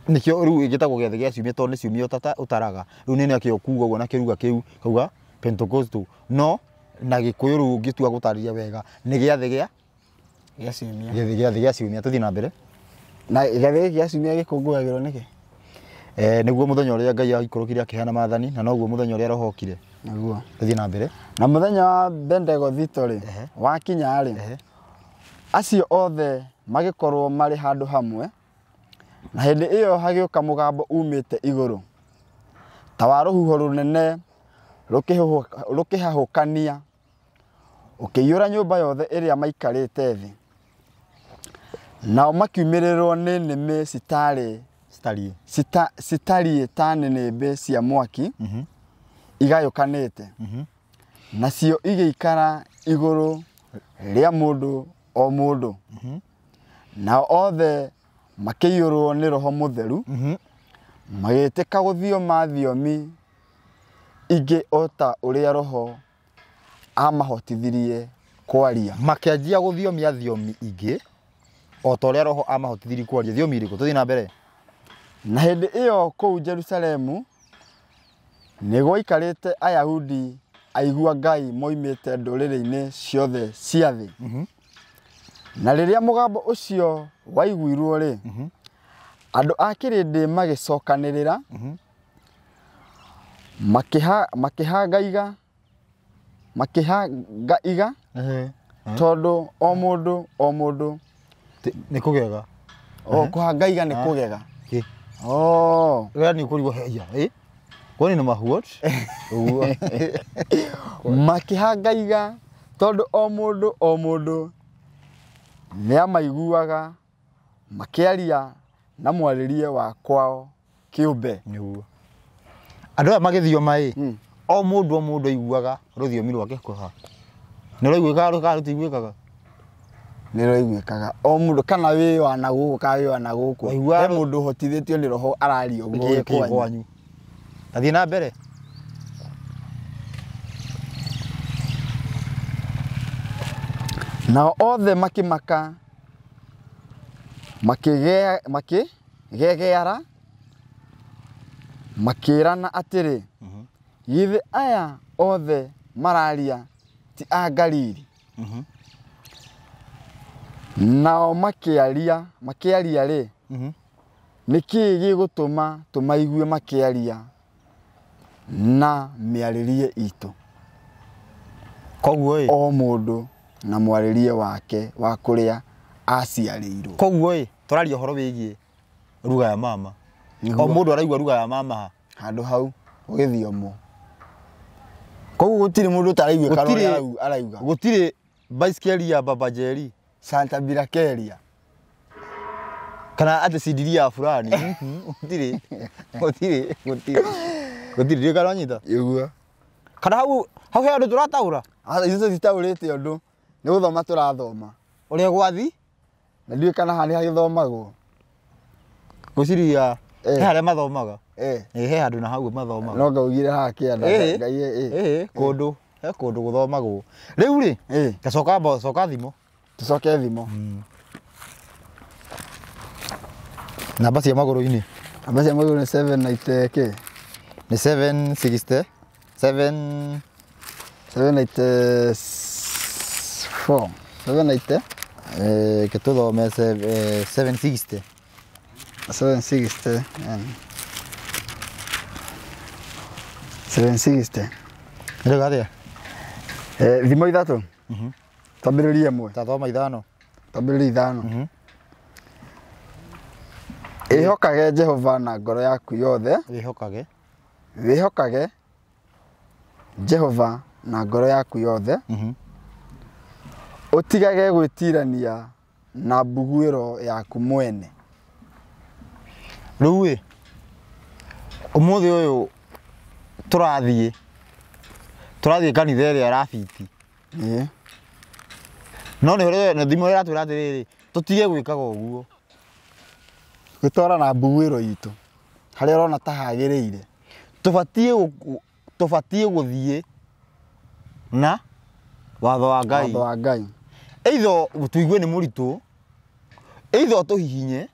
Nĩkĩo rĩu ĩgĩtagwo gĩathĩ gĩa ciumia tondũ nĩ ciumia ũtaraga. Rĩu nĩ nakĩo kuga ũguo na kĩruga kĩu kauga Pentecostal. No na Gĩkũyũ rĩu ũngĩtua gũtarĩria wega nĩ gĩathĩ gĩa ciumia. Gĩathĩ gĩa ciumia. Tũthiĩ na mbere. Na gĩathĩ gĩa ciumia gĩkũngũyagĩrwo nĩkĩ? Nĩguo mũthenya ũrĩa Ngai aikũrũkire akĩheana maathani na noguo mũthenya ũrĩa Roho okire. Nĩguo. Tũthiĩ na mbere. Na mũthenya wa Bendegothito rĩ, wakinya rĩ, acio othe magĩkorwo marĩ handũ hamwe, na hĩndĩ ĩyo hagĩũka mũgambo umĩte igũrũ ta wa rũhuho rũnene rũkĩhahũkania, ũkĩiyũra nyũmba yothe ĩrĩa maikarĩte thĩ. Nao makiumĩrĩrwo nĩ nĩmĩ citariĩ ta nĩnĩmbĩ cia mwaki igayũkanĩte, nacio igĩikara igũrũ rĩa mũndũ o mũndũ. Nao othe makĩiyũrwo nĩ Roho Mũtheru, magĩtĩka gũthioma thiomi ingĩ o ta ũrĩa Roho amahotithirie kwaria. Makĩanjia gũthiomia thiomi ingĩ o ta ũrĩa Roho amahotithirie kwaria. Thiomi irĩkũ? Tũthiĩ na mbere. Na hĩndĩ ĩyo kũu Jerusalemu nĩ gwaikarĩte Ayahudi aigua Ngai moimĩte ndũrĩrĩ-inĩ ciothe cia thĩ. Na rĩrĩa mũgambo ũcio waiguirwo rĩ, andũ a kĩrĩndĩ magĩcokanĩrĩra, makĩhangaiga tondũ o mũndũ o mũndũ nĩ kũgega. O kũhangaiga nĩ kũgega. Oh, yani kũrigwo heya, kwani nĩ mahuot? Ũguo. Makĩhangaiga tondũ o mũndũ o mũndũ nĩamaiguaga makĩaria na mwarĩrie wa kwao kĩũmbe. Nĩguo. Andũ aya magĩthioma ĩ, o mũndũ o mũndũ aiguaga rũthiomi rwake kũha. Nĩ rũiguĩkaga kana rũtiguĩkaga? Nĩ rũiguĩkaga. O mũndũ kana wĩ wa na gũkũ kana wĩ wa na gũkũ. He mũndũ ũhotithĩtio nĩ Roho araria ũguo wĩ kwanyu. Tathiĩ na mbere. Nao othe makĩmaka, makĩgegeara, makĩĩrana atĩrĩ, githĩ aya othe mararia ti a Galili? Nao makĩaria rĩ, nĩ kĩĩ gĩgũtũma tũmaigue makĩaria na mĩarĩrie itũ? Koguo ĩ, o mũndũ na mwarĩrie wake wa kũrĩa aciarĩirwo. Koguo ĩ, tũraria ũhoro wĩgiĩ ruga ya mama. O mũndũ araigua ruga ya mama ha handũ hau ũgĩthiomwo. Koguo gũtirĩ mũndũ ũtaraigua kana ũrĩa arauga. Gũtirĩ baiskeli ya Baba Jerry, Santa Birakeria, kana atĩ cindiria ya fulani. Gũtirĩ. Gũtirĩ, gũtirĩ. Gũtirĩ ndiũĩ kana wanyita. Ĩguo. Kana hau hau he andũ tũrataũra? Ithuĩ tũtitaũrĩte ũndũ, nĩ gũthoma tũrathoma. Ũrĩa gwathi? Na ndiũĩ kana haha nĩ hagĩthomagwo. Ngwĩciria he harĩa mathomaga. He handũ na hau mathomaga. No ngaugire haha kĩanda Ngai ĩ. Kũndũ, he kũndũ gũthomagwo. Rĩu rĩ, gacoka coka thimo. Tũcoke thimo. Namba cia magũrũ-inĩ. Namba cia magũrũ nĩ 790 kĩ? Nĩ 760, 7 796. 4 780 Kituthome 760. 760. 760. Ndio gathia. Thimo 3. Twambĩrĩrie 1. Tathoma 5. Twambĩrĩrie 5. Ĩhokage Jehova na ngoro yaku yothe. Wĩhokage. Wĩhokage Jehova na ngoro yaku yothe. Ũtigage gwĩtirania na mbuguĩro yaku mwene. Rĩu ĩ ũmũthĩ ũyũ tũrathiĩ kanitha ĩrĩa ĩrabiti. No nĩ ũrĩa thimũ ĩratwĩra atĩrĩrĩ tũtige gwĩkaga ũguo. Gwĩtwara na mbuguĩro itũ harĩa ũrona ta hagĩrĩire. Tũbatiĩ gũthiĩ na watho wa Ngai. Watho wa Ngai. Either tũigue nĩ mũritũ, either tũhihinye,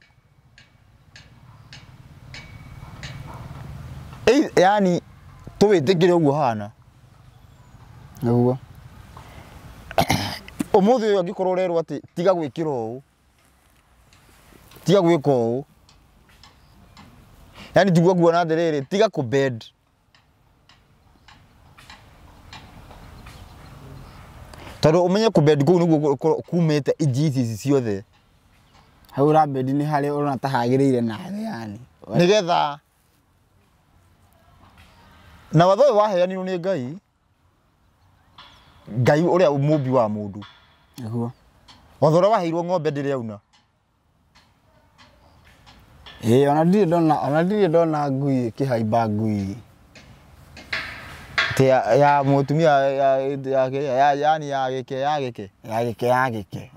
yani tũwĩtĩkĩre ũguo hana. Nĩguo. Ũmũthĩ ũyũ angĩkorwo ũrerwo atĩ tiga gwĩkĩra ũũ, tiga gwĩka ũũ, yani tiguo kuona atĩrĩrĩ tiga kũbend. Tondũ ũmenye kũbend kũu nĩguo kumĩte injiti ici ciothe. Hau ũrabendi nĩ harĩa ũrona ta hagĩrĩire nawe yani. Nĩgetha na watho ũyũ waheanirwo nĩ Ngai, Ngai ũrĩa mũmbi wa mũndũ. Nĩguo. Watho ũrĩa waheirwo ng'ombe ndĩrĩ yauna. Ona ndirĩ ndona ngui ĩkĩhaimba ngui. Te ya mũtumia ya yani ya gĩke ya gĩke. Ya gĩke ya gĩke.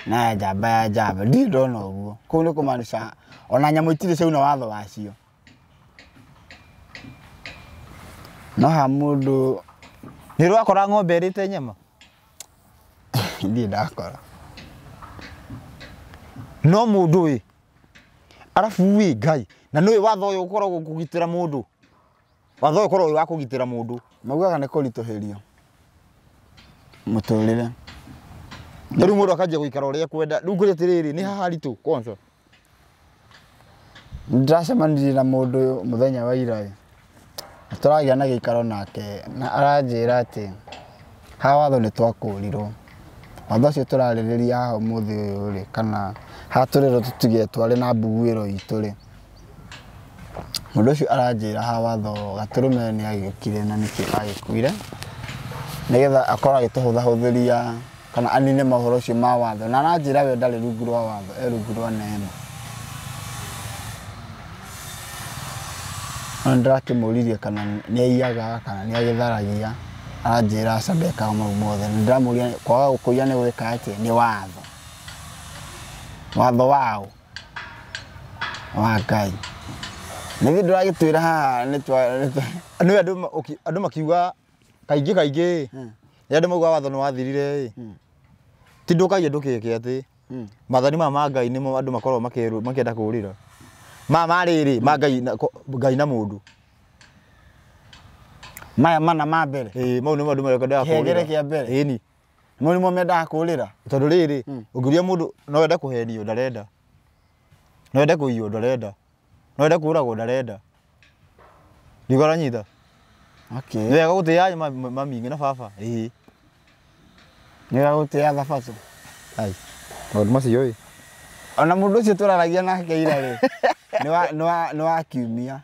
Na ya njamba ya njamba ndirĩ ndona ũguo. Kũu nĩ kũmaanisha ona nyamũ itirĩ ciauna watho wacio. No ha mũndũ nĩ ũrakora ng'ombe ĩrĩte nyama? Ndirĩ ndakora. No mũndũ ĩ arabu ĩ Ngai na nĩũĩ watho ũyũ ũkoragwo kũgitĩra mũndũ. Watho ũyũ ũkoragwo wĩ wa kũgitĩra mũndũ. Maugaga nĩ kũritũhĩrio mũtũrĩre. Rĩu mũndũ akanjia gũikara ũrĩa ekwenda. Rĩu ngwĩre atĩrĩrĩ nĩ haha haritũ kwanza. Nĩndĩracemanirie na mũndũ mũthenya wa ira ĩ. Tũragĩa na gĩikaro nake na aranjĩra atĩ haha watho nĩ twakũrirwo. Watho ũcio tũrarĩrĩria haha ũmũthĩ ũyũ rĩ kana haha tũrerwo tũtige tware na mbuguĩro itũ rĩ. Mũndũ ũcio aranjĩra haha watho gatũrũme nĩ agĩũkire na nĩkĩo agĩkuire nĩgetha akorwo agĩtũhũthahũthĩria kana anine mohoro ũcio ma watho na aranjĩra we ndarĩ rungu rwa watho e rungu rwa neema. No nĩndĩrakĩmũririe kana nĩ aiyaga kana nĩ agĩtharagia aranjĩra aca ndekaga mau mothe. Nĩndĩramũria kwaga gũkũiya nĩ gwĩka atĩa nĩ watho. Watho waũ? Wa Ngai. Nĩthiĩ ndũragĩtwĩra haha nĩ andũ makiuga kaingĩ kaingĩ rĩrĩa andũ mauga watho nĩ wathirire ĩ ti ndũkaiye ndũkeke atĩ maathani maya ma Ngai nĩmo andũ makoragwo makĩenda kũũrĩra. Maya ma rĩrĩ ma Ngai Ngai na mũndũ. Maya mana ma mbere. Mau nĩmo andũ mendaga kũũrĩra. Kĩhengere kĩa mbere. Ĩni. Mau nĩmo mendaga kũũrĩra. Tondũ rĩrĩ ũngĩũria mũndũ no ende kũhenio ndarenda. No ende kũiywo ndarenda. No ende kũũragwo ndarenda. Ndiũĩ ũranyita? Okay. Nĩ wega gũtĩa mami na baba. Ĩĩ. Nĩ wega gũtĩa thabatũ. Ai. Maũndũ macio ĩ. Ona mũndũ ũcio tũraragia nake ira rĩ nĩ wa kiumia.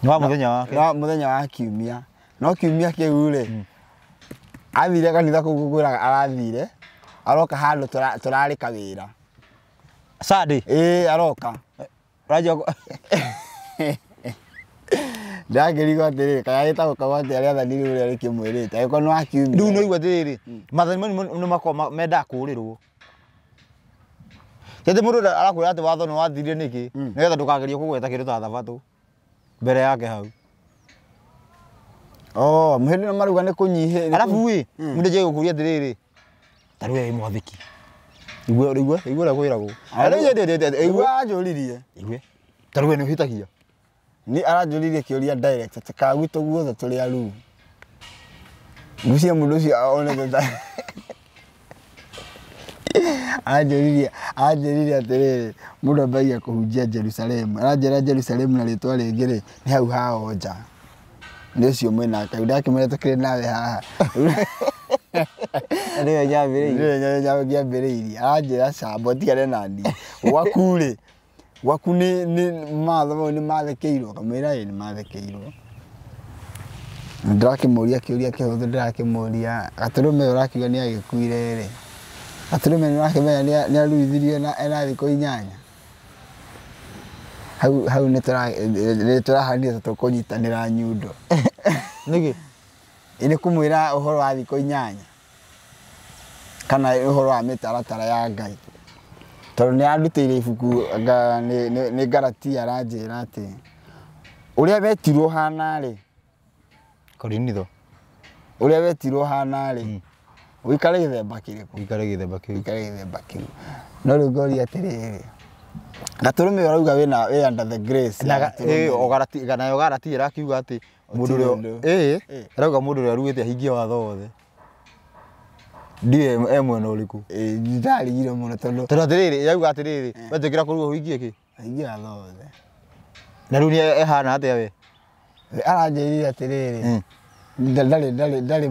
Nĩ wa mũthenya wake. Nĩ wa mũthenya wa kiumia. No kiumia kĩu rĩ athire kanitha kũu ngũkwĩraga arathire aroka handũ tũrarĩ kawĩra. Sunday? Ĩĩ aroka. Ũranjia Ndakĩrigwo atĩrĩrĩ kana gĩtagwo kau atĩ rĩathani rĩu ũrĩa rĩkĩmwĩrĩte angĩkorwo nĩ wa kiumia. Rĩu nĩ ũigua atĩrĩrĩ maathani mau nĩ makoragwo mendaga kũũrĩrwo. Ti atĩ mũndũ arakwĩra atĩ watho nĩ wathirire nĩkĩ nĩgetha ndũkagerie kũgweta kĩndũ ta thabatũ mbere yake hau. Oh, hĩndĩ ĩno marauga nĩ kũnyihia. Arabu ĩ mũndũ anjagia gũkũria atĩrĩrĩ ta rĩu we wĩ mwathĩki. Igua igua igua ũrĩa kwĩragwo. Igua anjũririe. Igue. Ta rĩu we nĩ ũhĩtagia. Ni aranjũririe kĩũria direct atĩ kana gwitũ guothe tũrĩ aruu. Ngwĩciria mũndũ ũcio onete ta anjĩrire atĩrĩrĩ, mũndũ ambagia kũhunjia Jerusalemu, aranjĩra Jerusalemu na rĩtwa rĩngĩ rĩ, nĩ hau hao nja. Nĩ ũcio mwĩnake, rĩu ndakĩmwĩra tũkĩrĩ nawe haha. Nĩwe nyambĩrĩirie. Nĩwe ngĩambĩrĩirie, aranjĩra camba ũtigane naniĩ. Gwaku rĩ, gwaku nĩ mawatho mau nĩ mathekeirwo, ngamwĩra ĩĩ nĩ mathekeirwo. Ndĩrakĩmũria kĩũria kĩhũthũ, ndĩrakĩmũria gatũrũme ũyũ ũrakiuga nĩ agĩkuire rĩ, gatũrũme nĩ ũrakĩmenya nĩ aruithirio na ena thikũ 8. Hau nĩ tũrahanire ta tũkũnyitanĩra nyundo. Nĩkĩ? Nĩ kũmwĩra ũhoro wa thikũ 8 kana ũhoro wa mĩtaratara ya Ngai. Tondũ nĩ andutĩire ibuku nĩ Galatia aranjĩra atĩ ũrĩa wetirwo hana rĩ, Korinitho. Ũrĩa wetirwo hana rĩ, ũikare gĩthemba kĩrĩkũ? Ũikare gĩthemba kĩu. Ũikare gĩthemba kĩu. No rĩu ngoria atĩrĩrĩ, gatũrũme ũrauga wĩna wĩ under the grace. Nayo Galatia ĩrakiuga atĩ mũndũ ũrĩa ĩrauga mũndũ ũrĩa aruĩte ahingie watho wothe. Ndiũĩ e mwena ũrĩkũ. Ndarigirwo mũno tondũ atĩrĩrĩ, ĩrauga atĩrĩrĩ, wetĩkĩra kũrua ũhingie kĩ? Ahingie watho wothe. Na rĩu ehana atĩa we? Aranjĩrire atĩrĩrĩ, ndarĩ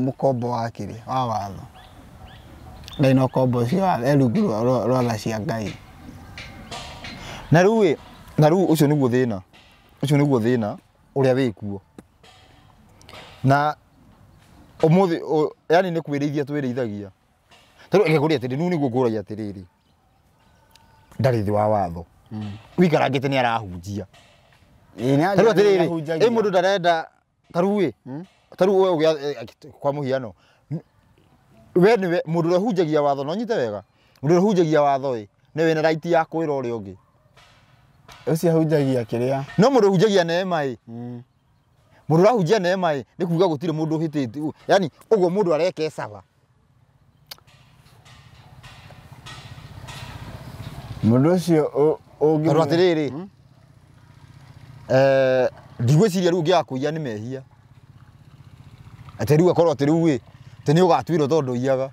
mũkombo wa kĩrĩa wa watho. Ndarĩ na ũkombo ũcio wa e rungu rwa tha cia Ngai. Na rĩu ũcio nĩguo thĩna. Ũcio nĩguo thĩna ũrĩa wĩkuo. Na ũmũthĩ yani nĩ kwĩrĩithia twĩrĩithagia. Tondũ ĩngĩkũria atĩrĩ, rĩu nĩguo ngũragia atĩrĩrĩ, ndarĩ thĩ wa watho. Wĩikarangĩte nĩ arahunjia. Tarĩu atĩrĩrĩ, ĩ mũndũ ndarenda tarĩu ĩ, tarĩu we kwa mũhiano, we nĩwe mũndũ ũrĩa ũhunjagia watho, no nyite wega, mũndũ ũrĩa ũhunjagia watho ĩ, nĩwe wĩna right ya kwĩra ũrĩa ũngĩ. Ũcio ahunjagia kĩrĩa? No mũndũ ũhunjagia neema ĩ, mũndũ ũrahunjia neema ĩ, nĩ kuga gũtirĩ mũndũ ũhĩtĩtie. Yani ũguo mũndũ areka e sawa. Mũndũ ũcio ũngĩ. Tondũ atĩrĩrĩ, ndigwĩciria rĩu ũngĩaga kũiya nĩ mehia. Atĩ rĩu akorwo atĩ rĩu ĩ, atĩ nĩ ũgatuĩrwo tondũ ndũiyaga.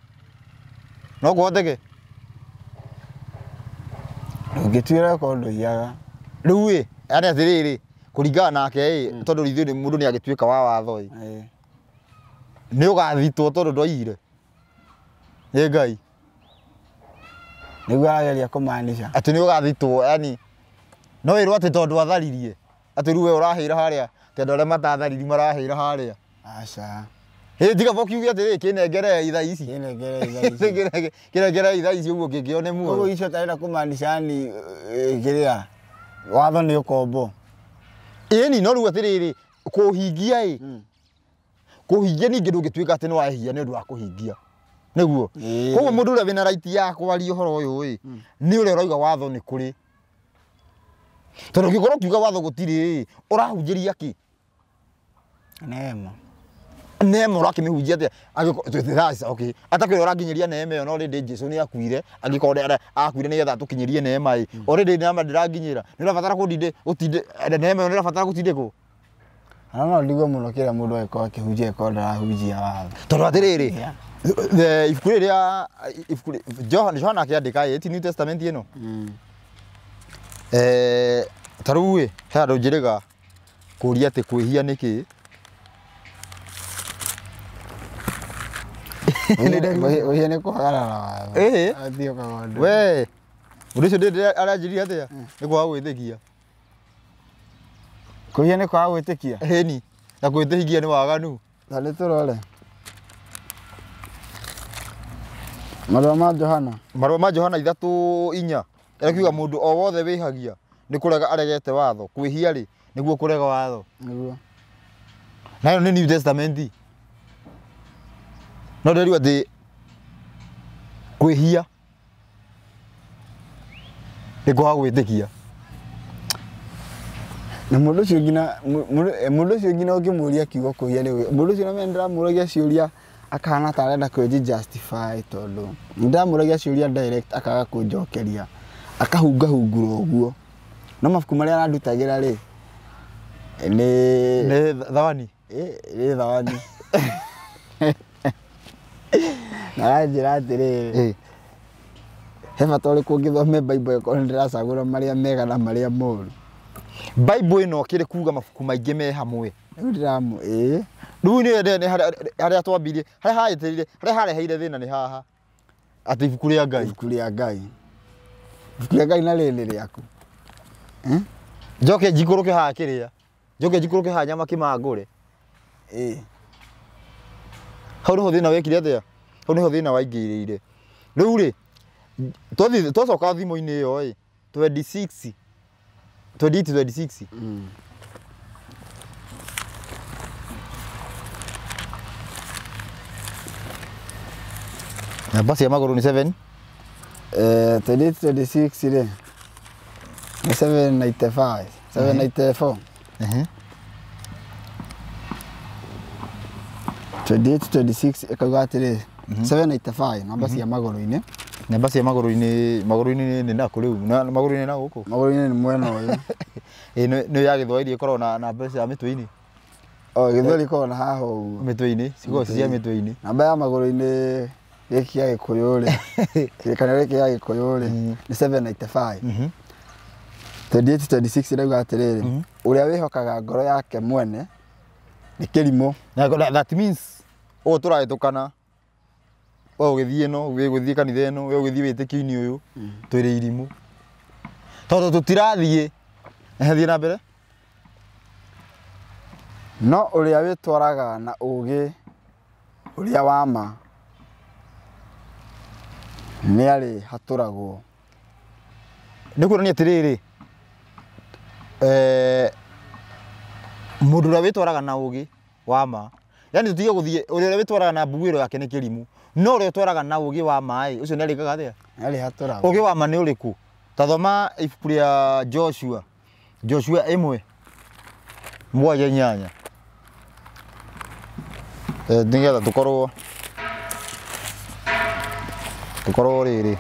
No kũhoteke? Ndũngĩtuĩrwo okorwo ndũiyaga. Rĩu ĩ, yani atĩrĩrĩ, kũringana nake ĩ, tondũ ithuĩ mũndũ nĩ agĩtuĩka wa watho ĩ. Nĩ ũgathitwo tondũ ndwaiyire. Nĩ Ngai. Nĩguo arageria kũmaanisha. Atĩ nĩ ũgathitwo, yani no wĩrwo atĩ tondũ atharirie. Atĩ rĩu we ũrahĩra harĩa, atĩ andũ arĩa matathariri marahĩra harĩa. Aca. Hĩ tiga bokiuge atĩrĩrĩ, kĩnengere ithaa ici. Kĩnengere ithaa ici. Kĩnengere ithaa ici ũguo kĩngĩone muoyo. Koguo icio tarenda kũmaanisha yani kĩrĩa watho nĩ ũkombo. Ĩni no rĩu atĩrĩrĩ, kũhingia ĩ, kũhingia ningĩ ndũngĩtuĩka atĩ nĩ wahia nĩ ũndũ wa kũhingia. Nĩguo. Koguo mũndũ ũrĩa wĩna right ya kwaria ũhoro ũyũ ĩ, nĩ ũrĩa ũrauga watho nĩ kũrĩ. Tondũ ũngĩkorwo ũkiuga watho gũtirĩ ĩ, ũrahunjĩria kĩ? Neema. Neema ũrakĩmĩhunjia atĩa? Okay. Atakwĩra ũranginyĩria neema ĩyo, no already Jesũ nĩ akuire, angĩkorwo akuire nĩgetha atũkinyĩrie neema ĩ. Already neema ndĩranginyĩra. Nĩ ũrabatara gũtinde neema ĩyo nĩ ũrabatara gũtindĩkwo. Na no ndigwe mũno kĩrĩa mũndũ angĩkorwo akĩhunjia angĩkorwo ndarahunjia watho. Tondũ atĩrĩrĩ, ibuku rĩrĩ rĩa ibuku Johana akĩandĩka ĩ, ti New Testament ĩno. Ta rĩu ĩ, he handũ njĩrĩga kũria atĩ kwĩhia nĩ kĩĩ. Kwĩhia nĩ kwagarara watho. Athiĩ ũkagondwo. We, mũndũ ũcio ndĩ aranjĩrire atĩa? Nĩ kwaga gwĩtĩkia. Kwĩhia nĩ kwaga gwĩtĩkia? Ĩni, na gwĩtĩkia nĩ waganu. Ta nĩ tũrore. Marũa ma Johana. Marũa ma Johana 3:4. Ĩrakiuga mũndũ o wothe wĩhagia nĩ kũrega aregete watho. Kwĩhia rĩ, nĩguo kũrega watho. Nĩguo. Nayo nĩ New Testament. No ndĩrĩu atĩ kwĩhia nĩ kwaga gwĩtĩkia. Na mũndũ ũcio nginya mũndũ ũcio nginya ũngĩmũria kiugo kwĩhia nĩ mũndũ ũcio nĩ ndĩramũragia ciũria akahana ta arenda kwĩji justify tondũ ndĩramũragia ciũria direct akaga kũnjokeria akahungahungura ũguo. No mabuku marĩa arandutagĩra rĩ nĩ thawani. Nĩ thawani. Na aranjĩra atĩrĩrĩ, he bata ũrĩkũ ũngĩthome Bible ĩkorwo nĩndĩracagũra marĩa mega na marĩa moru? Bible ĩno kĩrĩ kuga mabuku maingĩ me hamwe. Rĩu ndĩramũ ĩĩ. Rĩu nĩ harĩa twambirie, harĩa haĩtĩrire, harĩa hareheire thĩna nĩ haha. Atĩ ibuku rĩa Ngai. Ibuku rĩa Ngai. Ibuku rĩa Ngai na rĩrĩ rĩaku. Njoke njikũrũke haha kĩrĩa. Njoke njikũrũke haha nyama kĩmangũre. Ĩĩ. Hau nĩho thĩna wekire atĩa? Hau nĩho thĩna waingĩrĩire. Rĩu rĩ, twathiĩ twacoka thimũ-inĩ ĩyo ĩ, 26 28 26. Namba cia magũrũ nĩ 7. 28 26 rĩ nĩ 795 794. 28 26 ĩkauga atĩrĩ 795 namba cia magũrũ-inĩ. Namba cia magũrũ-inĩ, magũrũ-inĩ nĩ nakũ rĩu? Na magũrũ-inĩ na gũkũ? Magũrũ-inĩ nĩ mwena ũyũ. Ĩ nĩ ya Gĩthwaĩri ĩkoragwo na namba cia mĩtwe-inĩ. O Gĩthwaĩri ĩkoragwo na haha ũguo. Mĩtwe-inĩ, cikoragwo cia mĩtwe-inĩ. Namba ya magũrũ-inĩ gĩkĩ gĩa Gĩkũyũ rĩ, kĩrĩkanĩro gĩkĩ gĩa Gĩkũyũ rĩ nĩ 795. 28 26 ĩrauga atĩrĩrĩ, ũrĩa wĩhokaga ngoro yake mwene nĩ kĩrimũ. That means ũũ tũrahĩtũkana, we ũgĩthiĩ ĩno, we ũgĩthiĩ kanitha ĩno, we ũgĩthiĩ wĩtĩkio-inĩ ũyũ, twĩrĩ irimũ. Tondũ tũtirathiĩ. Thiĩ na mbere. No ũrĩa wĩtwaraga na ũũgĩ ũrĩa wa ma nĩ arĩhatũragwo. Nĩ kuonania atĩrĩrĩ, mũndũ ũrĩa wĩtwaraga na ũũgĩ wa ma, yani tũtige gũthiĩ, ũrĩa wĩtwaraga na mbuguĩro yake nĩ kĩrimũ, no ũrĩa ũtwaraga na ũũgĩ wa ma ĩ, ũcio nĩ arĩkaga atĩa? Nĩ arĩhatũragwo. Ũũgĩ wa ma nĩ ũrĩkũ? Ta thoma ibuku rĩa Joshua, Joshua 1 7 8. Nĩgetha tũkorwo rĩrĩ.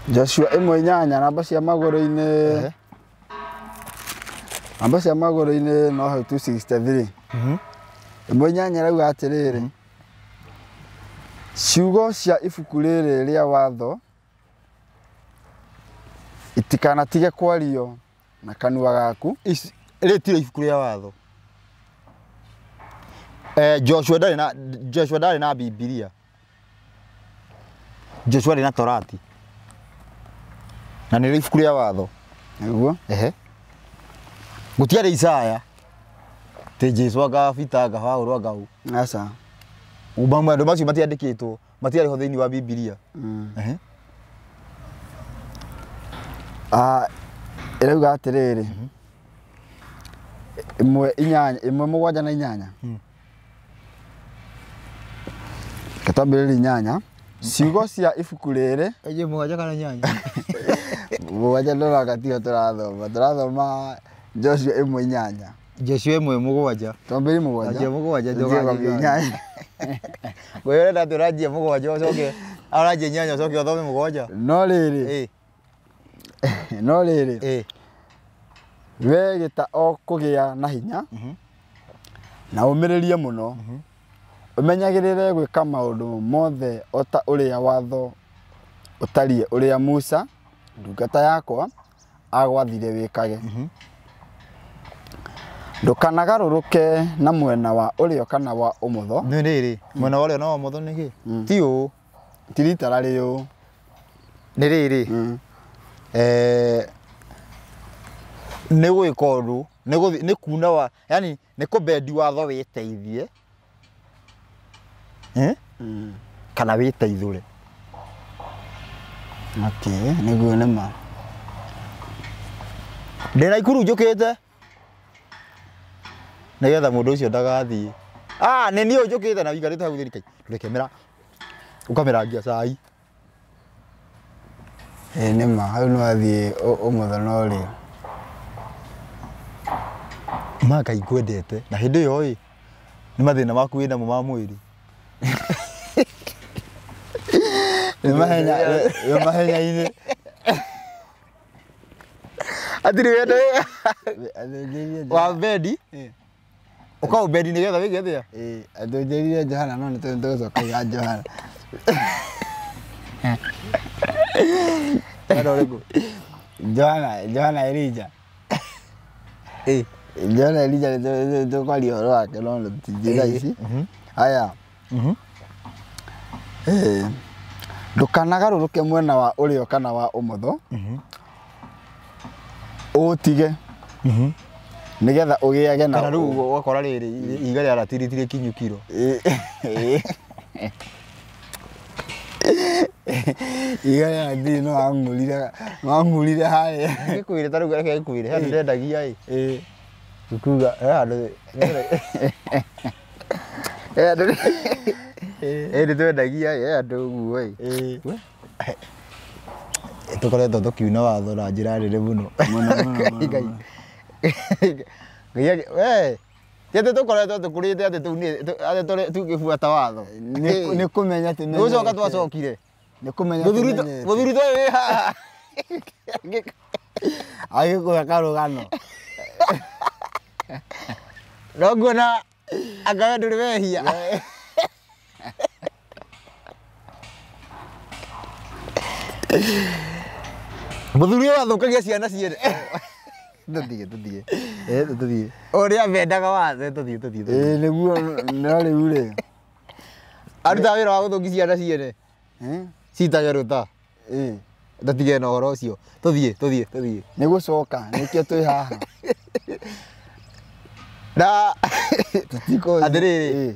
Joshua 1 8 namba cia magũrũ-inĩ. Namba cia magũrũ-inĩ no hau 263. 1 8 ĩrauga atĩrĩrĩ, ciugo cia ibuku rĩrĩ rĩa watho itikanatige kwario na kanua gaku. Rĩrĩ ti ibuku rĩa watho. Joshua ndarĩ na Bibilia. Joshua ndarĩ na Torati. Na nĩ ibuku rĩa watho. Nĩguo? Ehe. Gũtiarĩ Isaya. Ti Jesu anga Peter anga Paulo anga ũ. Aca. Maũndũ macio matiandĩkĩtwo, matiarĩ ho thĩinĩ wa Bibilia. Ehe. Ĩrauga atĩrĩrĩ, 1 8 1 7 na 8. Katambĩrĩria 8. Ciugo cia ibuku rĩrĩ. Ĩĩ 7 kana 8? 7 ndoraga tiyo tũrathoma. Tũrathoma Joshua 1 8. Joshua 1 7. Twambĩrĩrie 7. Anjia 7 njoka 8. Wewe ũrenda atĩ ũranjia 7 ũcoke ũranjia 8 ũcoke ũthome 7. No rĩrĩ. No rĩrĩ. We gĩta o kũgĩa na hinya na ũmĩrĩrie mũno, ũmenyagĩrĩre gwĩka maũndũ mothe o ta ũrĩa watho ũtariĩ ũrĩa Musa ndungata yakwa agwathire wĩkage. Ndũkanagarũrũke na mwena wa ũrĩo kana wa ũmotho. Nĩ rĩrĩ, mwena wa ũrĩo na wa ũmotho nĩ kĩ? Ti ũũ. Ti ritara rĩ ũũ. Nĩ rĩrĩ. Nĩ gwĩka ũndũ, nĩ kuna wa, yani nĩ kũbendi watho wĩteithie. Kana wĩteithũre. Okay, nĩguo nĩ ma. Ndĩ na ikuru njũkĩte. Nĩgetha mũndũ ũcio ndagathiĩ. Nĩ niĩ ũnjũkĩte na ũikarĩte hau thĩinĩ kai. Reke mĩra. Ũkamĩrangia cai. Ĩĩ nĩ ma, hau nĩ wathiĩ ũmotho na ũrĩo. Ma Ngai ngwendete na hĩndĩ ĩyo ĩ nĩ mathĩna maku wĩnamo ma mwĩrĩ. Nĩ mahenya, nĩ mahenya-inĩ. Atiri wendo Athĩnjĩrire wa bendi. Ũkaũbendi nĩgetha wĩke atĩa? Ĩĩ, athĩnjĩrire Johana no nĩ tũgũcoka ya Johana. Wendo ũrĩkũ? Johana, Johana Elija. Ĩĩ. Johana Elija nĩ tũkwaria ũhoro wake no tũtingĩ thaa ici. Aya. Ndũkanagarũrũke mwena wa ũrĩo kana wa ũmotho. Ũũtige. Nĩgetha ũgĩage na Kana rĩu ũgakora rĩrĩ ihiga rĩa ratiri rĩtirĩ kinyu kiro. Ihiga rĩa ratiri no wang'ũrire harĩa. Ngĩkwĩre ta rĩu reke ngĩkwĩre handũ ndendagia ĩ. Ngĩkuga he handũ he handũ ĩ nĩtwendagia ĩ he handũ ũguo ĩ. Tũkoretwo tũkiuna watho na njĩra nene mũno. Mũno, mũno, mũno, Ngai. Ngai we ti atĩ tũkoretwo tũkũrĩte atĩ atĩ tũgĩbuata watho. Nĩ kũmenya Nĩ gũcoka twacokire. Nĩ kũmenya Mũthuri ũyũ wĩ haha. Agĩkũhe karũgano. No nguona anga we ndũrĩ wehia. Mũthuri ũyũ athũkagia ciana ciene. Tũthiĩ tũthiĩ. Tũthiĩ. Ũrĩa mendaga watho tũthiĩ tũthiĩ. Ĩĩ nĩguo no rĩu rĩ. Arutaga wĩra wa gũthũkia ciana ciene. Citage rũta. Ĩĩ. Tũtige na ũhoro ũcio. Tũthiĩ tũthiĩ tũthiĩ. Nĩ gũcoka nĩkĩo twĩ haha. Na Tũtikũthi. Atĩrĩrĩ.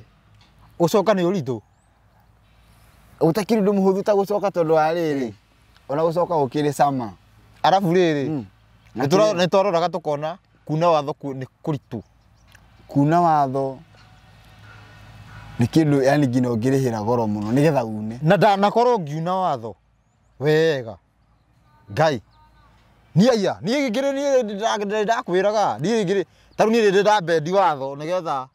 Gũcoka nĩ ũritũ. Gũtakĩrĩ ũndũ mũhũthũ ta gũcoka tondũ wa rĩrĩ. Ona gũcoka gũkĩrĩ cama. Arabu rĩrĩ. Nĩ twaroraga tũkona kuna watho nĩ kũritũ. Kuna watho nĩ kĩndũ yani nginya ũngĩrĩhĩra goro mũno nĩgetha une. Na ndanakorwo ngiuna watho wega. Ngai. Niĩ aya, niĩ ngĩrĩ niĩ ndakwĩraga, niĩ ngĩrĩ ta rĩu niĩ ndĩrabendi watho nĩgetha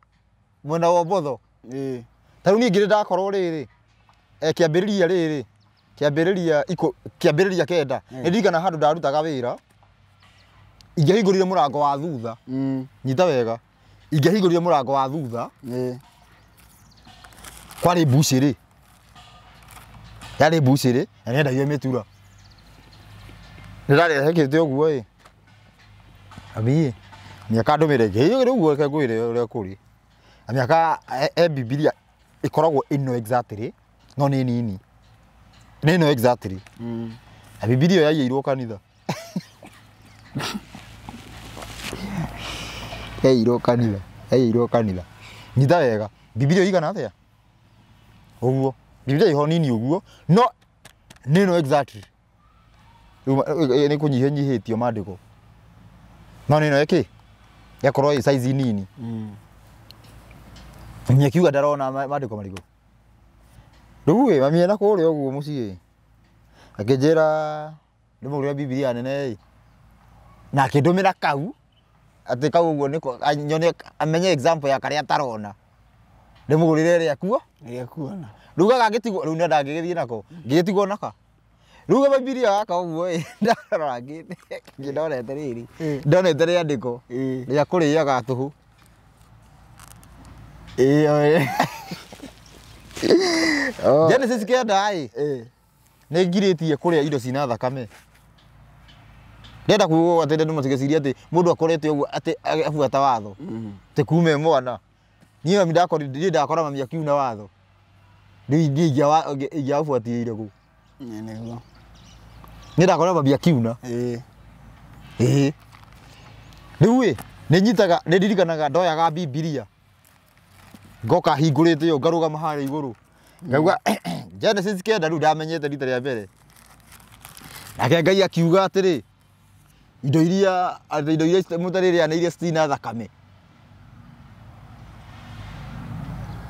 mwena wa ũmotho. Ĩĩ. Ta rĩu niĩ ngĩrĩ ndakorwo rĩrĩ kĩambĩrĩria rĩrĩ kĩambĩrĩria kĩambĩrĩria 9 nĩ ndirikana handũ ndarutaga wĩra ingĩahingũrire mũrango wa thutha. Nyita wega. Ingĩahingũrire mũrango wa thutha. Kwarĩ mbucĩrĩ. Yarĩ mbucĩrĩ na nĩendagia mĩtura. Nĩndarehekĩte ũguo ĩ. Ami mĩaka ndũmĩre ĩngĩ rĩu ũguo reke ngwĩre ũrĩa kũrĩ. Mĩaka e Bibilia ĩkoragwo ĩno exactly no nĩ nini. Nĩ ĩno exactly. Na Bibilia yaiyĩirwo kanitha. Yaiyĩirwo kanitha. Yaiyĩirwo kanitha. Nyita wega. Bibilia ĩigana atĩa? Ũguo. Bibilia ĩho nini ũguo no nĩ ĩno exactly. Rĩu nĩ kũnyihanyihĩtio maandĩko. No nĩ ĩno ĩkĩ? Yakorwo ĩ size nini. Mami akiuga ndarona maandĩko marĩkũ. Rĩu ĩ mami ena kũrĩa ũguo mũciĩ. Akĩnjĩra ndĩmũgũrĩre Bibilia nene ĩ. Na akĩndũmĩra kau atĩ kau ũguo nĩko nyone amenye example ya karĩa atarona. Ndĩmũgũrĩre ĩrĩa kuo? Ĩrĩa kuona. Rĩu gaka ngĩtigwo rĩu nĩ ndangĩgĩthiĩ nako. Ngĩgĩtigwo naka. Rĩu ga Bibilia gaka ũguo ĩ ndarora ngĩndorete rĩrĩ. Ndonete rĩandĩko rĩa kũrĩaga tũhũ. Ĩĩ. Genesis 9 ĩ. Nĩ ngirĩtie kũrĩa indo cina thakame. Ndenda kuuga atĩ andũ matigecirie atĩ mũndũ akorete ũguo atĩ abuata watho. Atĩ kuma e mwana. Niĩ mami ndakorire ndakora mami akiuna watho. Rĩu ingĩaũbuatĩrĩire kũ? Nĩguo. Niĩ ndakora mami akiuna. Ĩĩ. Ĩĩ. Rĩu ĩ nĩ nyitaga nĩ ndirikanaga ndoyaga Bibilia. Ngoka hingũrĩte ĩyo ngarũgama harĩa igũrũ. Ngauga Genesis 9 rĩu ndamenyete rita rĩa mbere. Nake Ngai akiuga atĩrĩ indo iria atĩ indo iria mũtarĩrĩa nĩ iria citina thakame.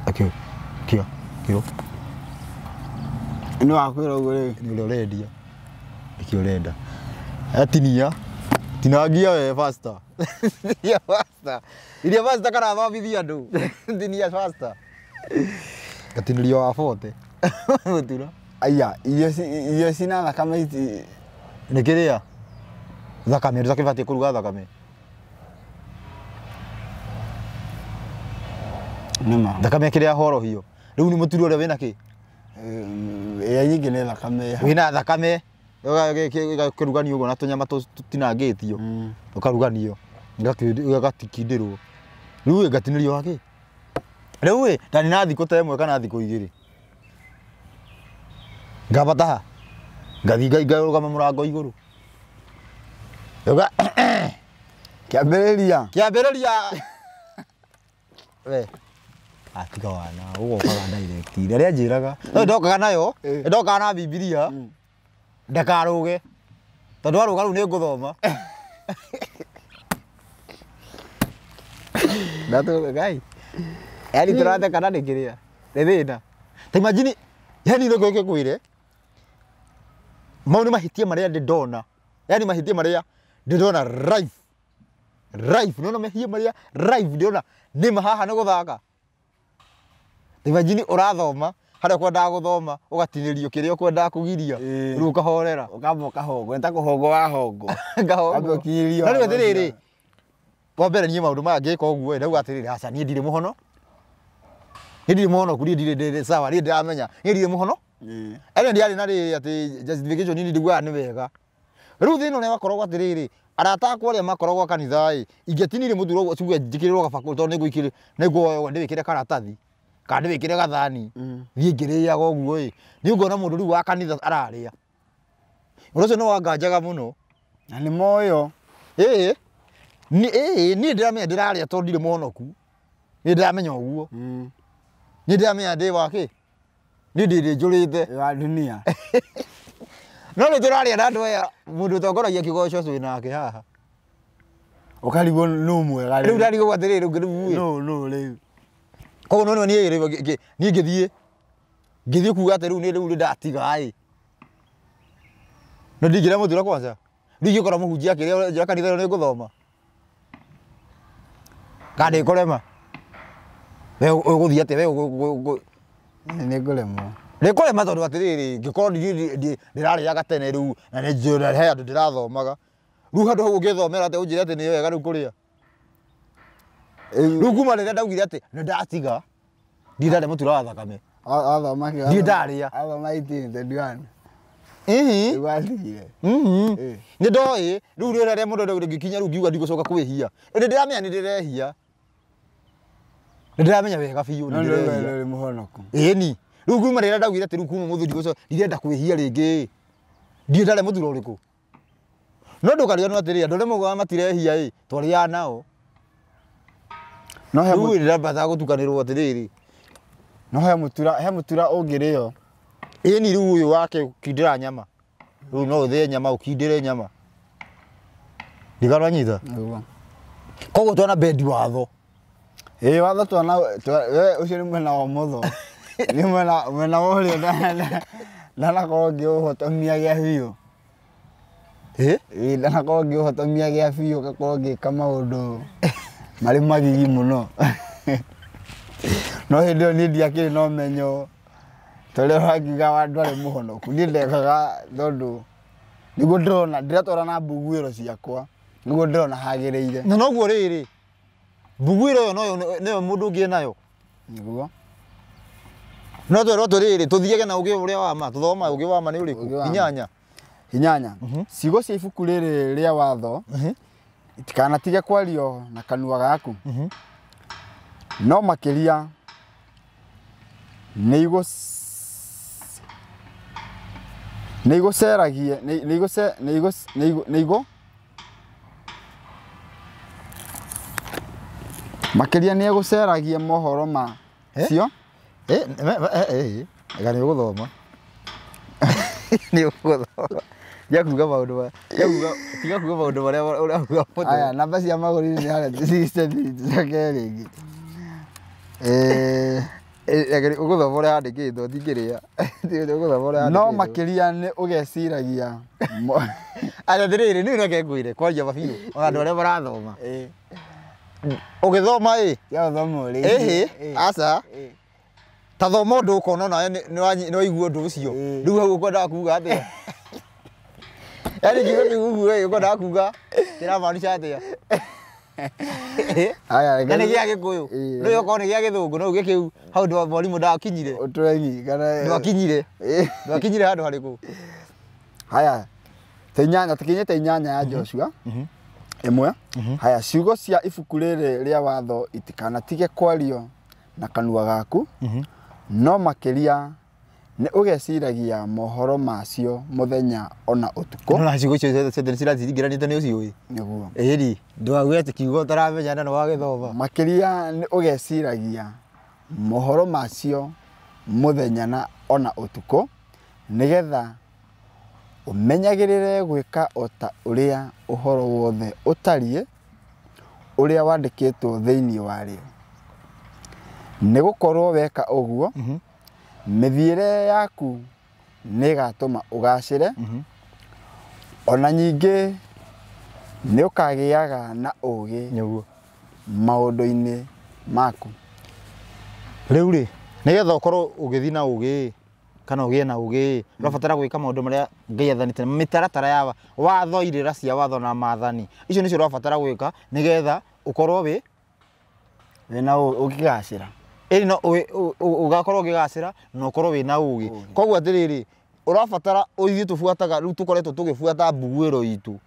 Akio kio kio. Nĩ wakwĩra ũguo rĩu. Nĩ ũrĩa ũrendia. Nĩkĩo ũrenda. Atinia. Tinangia we faster. Tinia faster. Iria faster karathomithia andũ. Tinia faster. Gatinĩrio wa 40. Mũtura. Aya, irio cina thakame ici Nĩ kĩrĩa? Thakame ndũtakĩbatiĩ kũruga thakame. Nĩma. Thakame kĩrĩa horohio. Rĩu nĩ mũturo ũrĩa wĩna kĩ? Ĩrĩa nyingĩ nĩ thakame. Wĩna thakame ĩgakĩruganio ũguo na tũnyama tũtinangĩtio. Ũkaruganio. Ĩgatikindĩrwo. Rĩu ĩgatinĩrio hakĩ? Rĩu ĩ ndanina thikũ ta ĩmwe kana thikũ igĩrĩ. Ngambata ha? Ngathiĩ ngarũgama mũrango igũrũ. Yoga Kĩambĩrĩria. Kĩambĩrĩria. We. Atiga wana ũgokaga direct. Rĩrĩa njĩraga. No ndokaga nayo, ndokaga na Bibilia. Ndakarũge. Tondũ arũga rĩu nĩ ngũthoma. Ndatũ gai. Yaani tũratheka na nĩ kĩrĩa. Nĩ thĩna. Ta imagine yani nĩ ngwĩre. Mau nĩ mahĩtia marĩa ndĩ ndona. Yaani mahĩtia marĩa ndĩ ndona live. Live nĩ mahĩtia marĩa live ndĩrona nĩ ma haha nĩ gũthaka. Ta imagine ũrathoma harĩa ũkwendaga gũthoma ũgatinĩrio kĩrĩa ũkwendaga kũgiria rĩu ũkahorera. Ũkamba ũkahongwo, nĩ ta kũhongwo wahongwo. Ngahongwo. Ũkinyĩrio. Na rĩu atĩrĩrĩ, wa mbere niĩ maũndũ maya ngĩka ũguo ndauga atĩrĩrĩ, aca niĩ ndirĩ mũhono. Niĩ ndirĩ mũhonoku, niĩ ndirĩ ndĩ sawa, niĩ ndĩramenya niĩ ndirĩ mũhono. Ene ndiarĩ na rĩrĩ atĩ justification niĩ ndiguaga nĩ wega. Rĩu thĩna ũrĩa wakoragwo atĩrĩrĩ, arata akwa arĩa makoragwo kanitha ĩ, ingĩatinirie mũthuro ũguo ciuge njĩkĩrĩrwo gabakũri tondũ nĩngũikĩrĩ nĩnguoya ndĩwĩkĩre karatathi kana ndĩwĩkĩre gathani thiĩ ngĩrĩaga ũguo ĩ, niĩ ngona mũndũ rĩu wa kanitha ararĩa. Ũndũ ũcio nĩ wanganjaga mũno. Na nĩ moyo. Ĩĩ. Niĩ ndĩramenya ndĩrarĩa tondũ ndirĩ mũhonoku. Niĩ ndĩramenya ũguo. Niĩ ndĩramenya ndĩ wakĩ? Niĩ ndĩ njũrĩte. Wa dunia. No rĩu tũrarĩa na andũ aya mũndũ ũtongoragia kĩgoco twĩ nake haha. Ũkarigwo nũ mwega rĩu. Ndarigwo atĩrĩrĩ rĩu rĩu. Nũ rĩu. Koguo no niĩ niĩ ngĩthiĩ ngĩthiĩ kuga atĩ rĩu niĩ rĩu ndatiga ĩ. No ndingĩrĩa mũtura kwanza. Rĩu ingĩkora mũhunjia akĩrĩa njĩra kanitha ĩyo nĩ ngũthoma. Kana ndĩkũrema. We ũgũthiĩ atĩa we nĩ ngũremwo. Nĩ kũrema tondũ atĩrĩrĩ ngĩkorwo ndĩrarĩaga tene rĩu na nĩ njũĩ he andũ ndĩrathomaga. Rĩu handũ hau ũngĩthomera atĩa ũnjĩre atĩ nĩ wega rĩu kũrĩa. Rĩu kuma rĩrĩa ndaugire atĩ nĩ ndatiga ndirĩ ndarĩa mũtura wa thakame. Athoma kĩ? Ndirĩ ndarĩa. Athoma 1821. Ĩhĩ. Rĩu atigire. Nĩ ndoĩ rĩu rĩrĩa mũndũ ngĩkinya rĩu ngiuga ndigũcoka kwĩhia. Nĩ ndĩramenya nĩ ndĩrehia. Nĩ ndĩramenya wega biũ nĩ ndĩrehia. No nĩ mũhonoku. Ĩni. Rĩu kuma rĩrĩa ndaugire atĩ rĩu kuma mũthĩ ndigũcoka ndirenda kwĩhia rĩngĩ. Ndirĩ ndarĩa mũthuro ũrĩkũ. No ndũkariganĩrwo atĩrĩrĩ andũ arĩa maugaga matirehia ĩ twarĩaga nao. No he rĩu ndĩrambatha gũtukanĩrwo atĩrĩrĩ. No he mũtura ũngĩrĩo. Ĩni rĩu ũyũ wake ũkindĩra nyama. Rĩu no ũthĩe nyama ũkindĩre nyama. Ndikarwanyita. Nĩguo. Koguo twana bendi watho. Ĩĩ watho twana we ũcio nĩ mwena wa ũmotho. Nĩ mwena wa ũrĩo ndanakorwo ngĩũhotomia gĩa biũ. Ĩ? Ĩĩ ndanakorwo ngĩũhotomia gĩa biũ ngakorwo ngĩka maũndũ marĩ magigi mũno. No hĩndĩ ĩyo niĩ ndiakĩrĩ na ũmenyo ta ũrĩa ũrangiuga wa andũ arĩa mũhonoku. Niĩ ndekaga tondũ nĩguo ndĩrona ndĩratwara na mbuguĩro ciakwa nĩguo ndĩrona hagĩrĩire. Na noguo rĩrĩ mbuguĩro ĩyo noyo mũndũ ũngĩ nayo. Nĩguo. No twerwo atĩrĩrĩ tũthiage na ũgĩ ũrĩa wa ma tũthoma ũgĩ wa ma nĩ ũrĩkũ? Inyanya. Inyanya. Ciugo cia ibuku rĩrĩ rĩa watho itikanatige kwario na kanua gaku. No makĩria nĩ igũceragie nĩ igũ makĩria nĩ egũceragie mohoro ma cio. Ega nĩ ũgũthoma. Nĩ ũgũthoma. Tiga kuga maũndũ ma tiga kuga maũndũ marĩa ũrauga mũndũ. Aya namba cia magũrũ nĩ harĩa 63 tucoke rĩngĩ. Ũgũthoma ũrĩa handĩkĩtwo ndingĩrĩa. Ũgũthoma ũrĩa handĩkĩtwo. No makĩria nĩ ũgeciragia. Aya atĩrĩrĩ niĩ reke ngwĩre kwaria mabiũ ona andũ arĩa marathoma. Ũgĩthoma ĩ? Ya ũthoma ũrĩa. Ĩhĩ, aca. Ta thoma ũndũ ũkona nawe nĩ waigua ũndũ ũcio. Rĩu hau ũkwendaga kuga atĩa? Yaani kiugo kĩu ũguo ĩ ũkwendaga kuga kĩramaanisha atĩa? Haya, Na nĩ gĩa Gĩkũyũ. Ĩĩ. No okorwo nĩ gĩa Gĩthũngũ no uge kĩu hau ndwa mwarimũ ndakinyire. Ũtũrengi kana Ndwakinyire. Ĩĩ. Ndwakinyire handũ harĩkũ? Haya, ta inyanya tũkinyĩte inyanya ya Joshua ĩmwe. Haya, ciugo cia ibuku rĩrĩ rĩa watho itikanatige kwario na kanua gaku, no makĩria nĩ ũgeciragia mohoro macio mũthenya ona ũtukũ. No ciugo icio ciothe nĩ cirathiringĩranĩte nĩ ũciũĩ. Nĩguo. Ĩri, ndwauge atĩ kiugo ũtaramenya na nĩ wagĩthoma. Makĩria nĩ ũgeciragia mohoro macio mũthenya na ona ũtukũ, nĩgetha ũmenyagĩrĩre gwĩka o ta ũrĩa ũhoro wothe ũtariĩ ũrĩa wandĩkĩtwo thĩinĩ warĩo. Nĩ gũkorwo weka ũguo, mĩthiĩre yaku nĩĩgatũma ũgacĩre, ona nyingĩ nĩũkagĩaga na ũũgĩ Nĩguo. maũndũ-inĩ maku. Rĩu rĩ, nĩgetha ũkorwo ũgĩthiĩ na ũũgĩ kana ũgĩe na ũũgĩ, ũrabatara gwĩka maũndũ marĩa Ngai athanĩte, mĩtaratara ya watho, irĩra cia watho na maathani. Icio nĩcio ũrabatara gwĩka nĩgetha ũkorwo wĩ Wĩna ũkĩgacĩra. Ĩni no ũgakorwo ũkĩgacĩra na ũkorwo wĩna ũũgĩ. Koguo atĩrĩrĩ, ũrabatara ithuĩ tũbuataga rĩu tũkoretwo tũgĩbuata mbuguĩro itũ.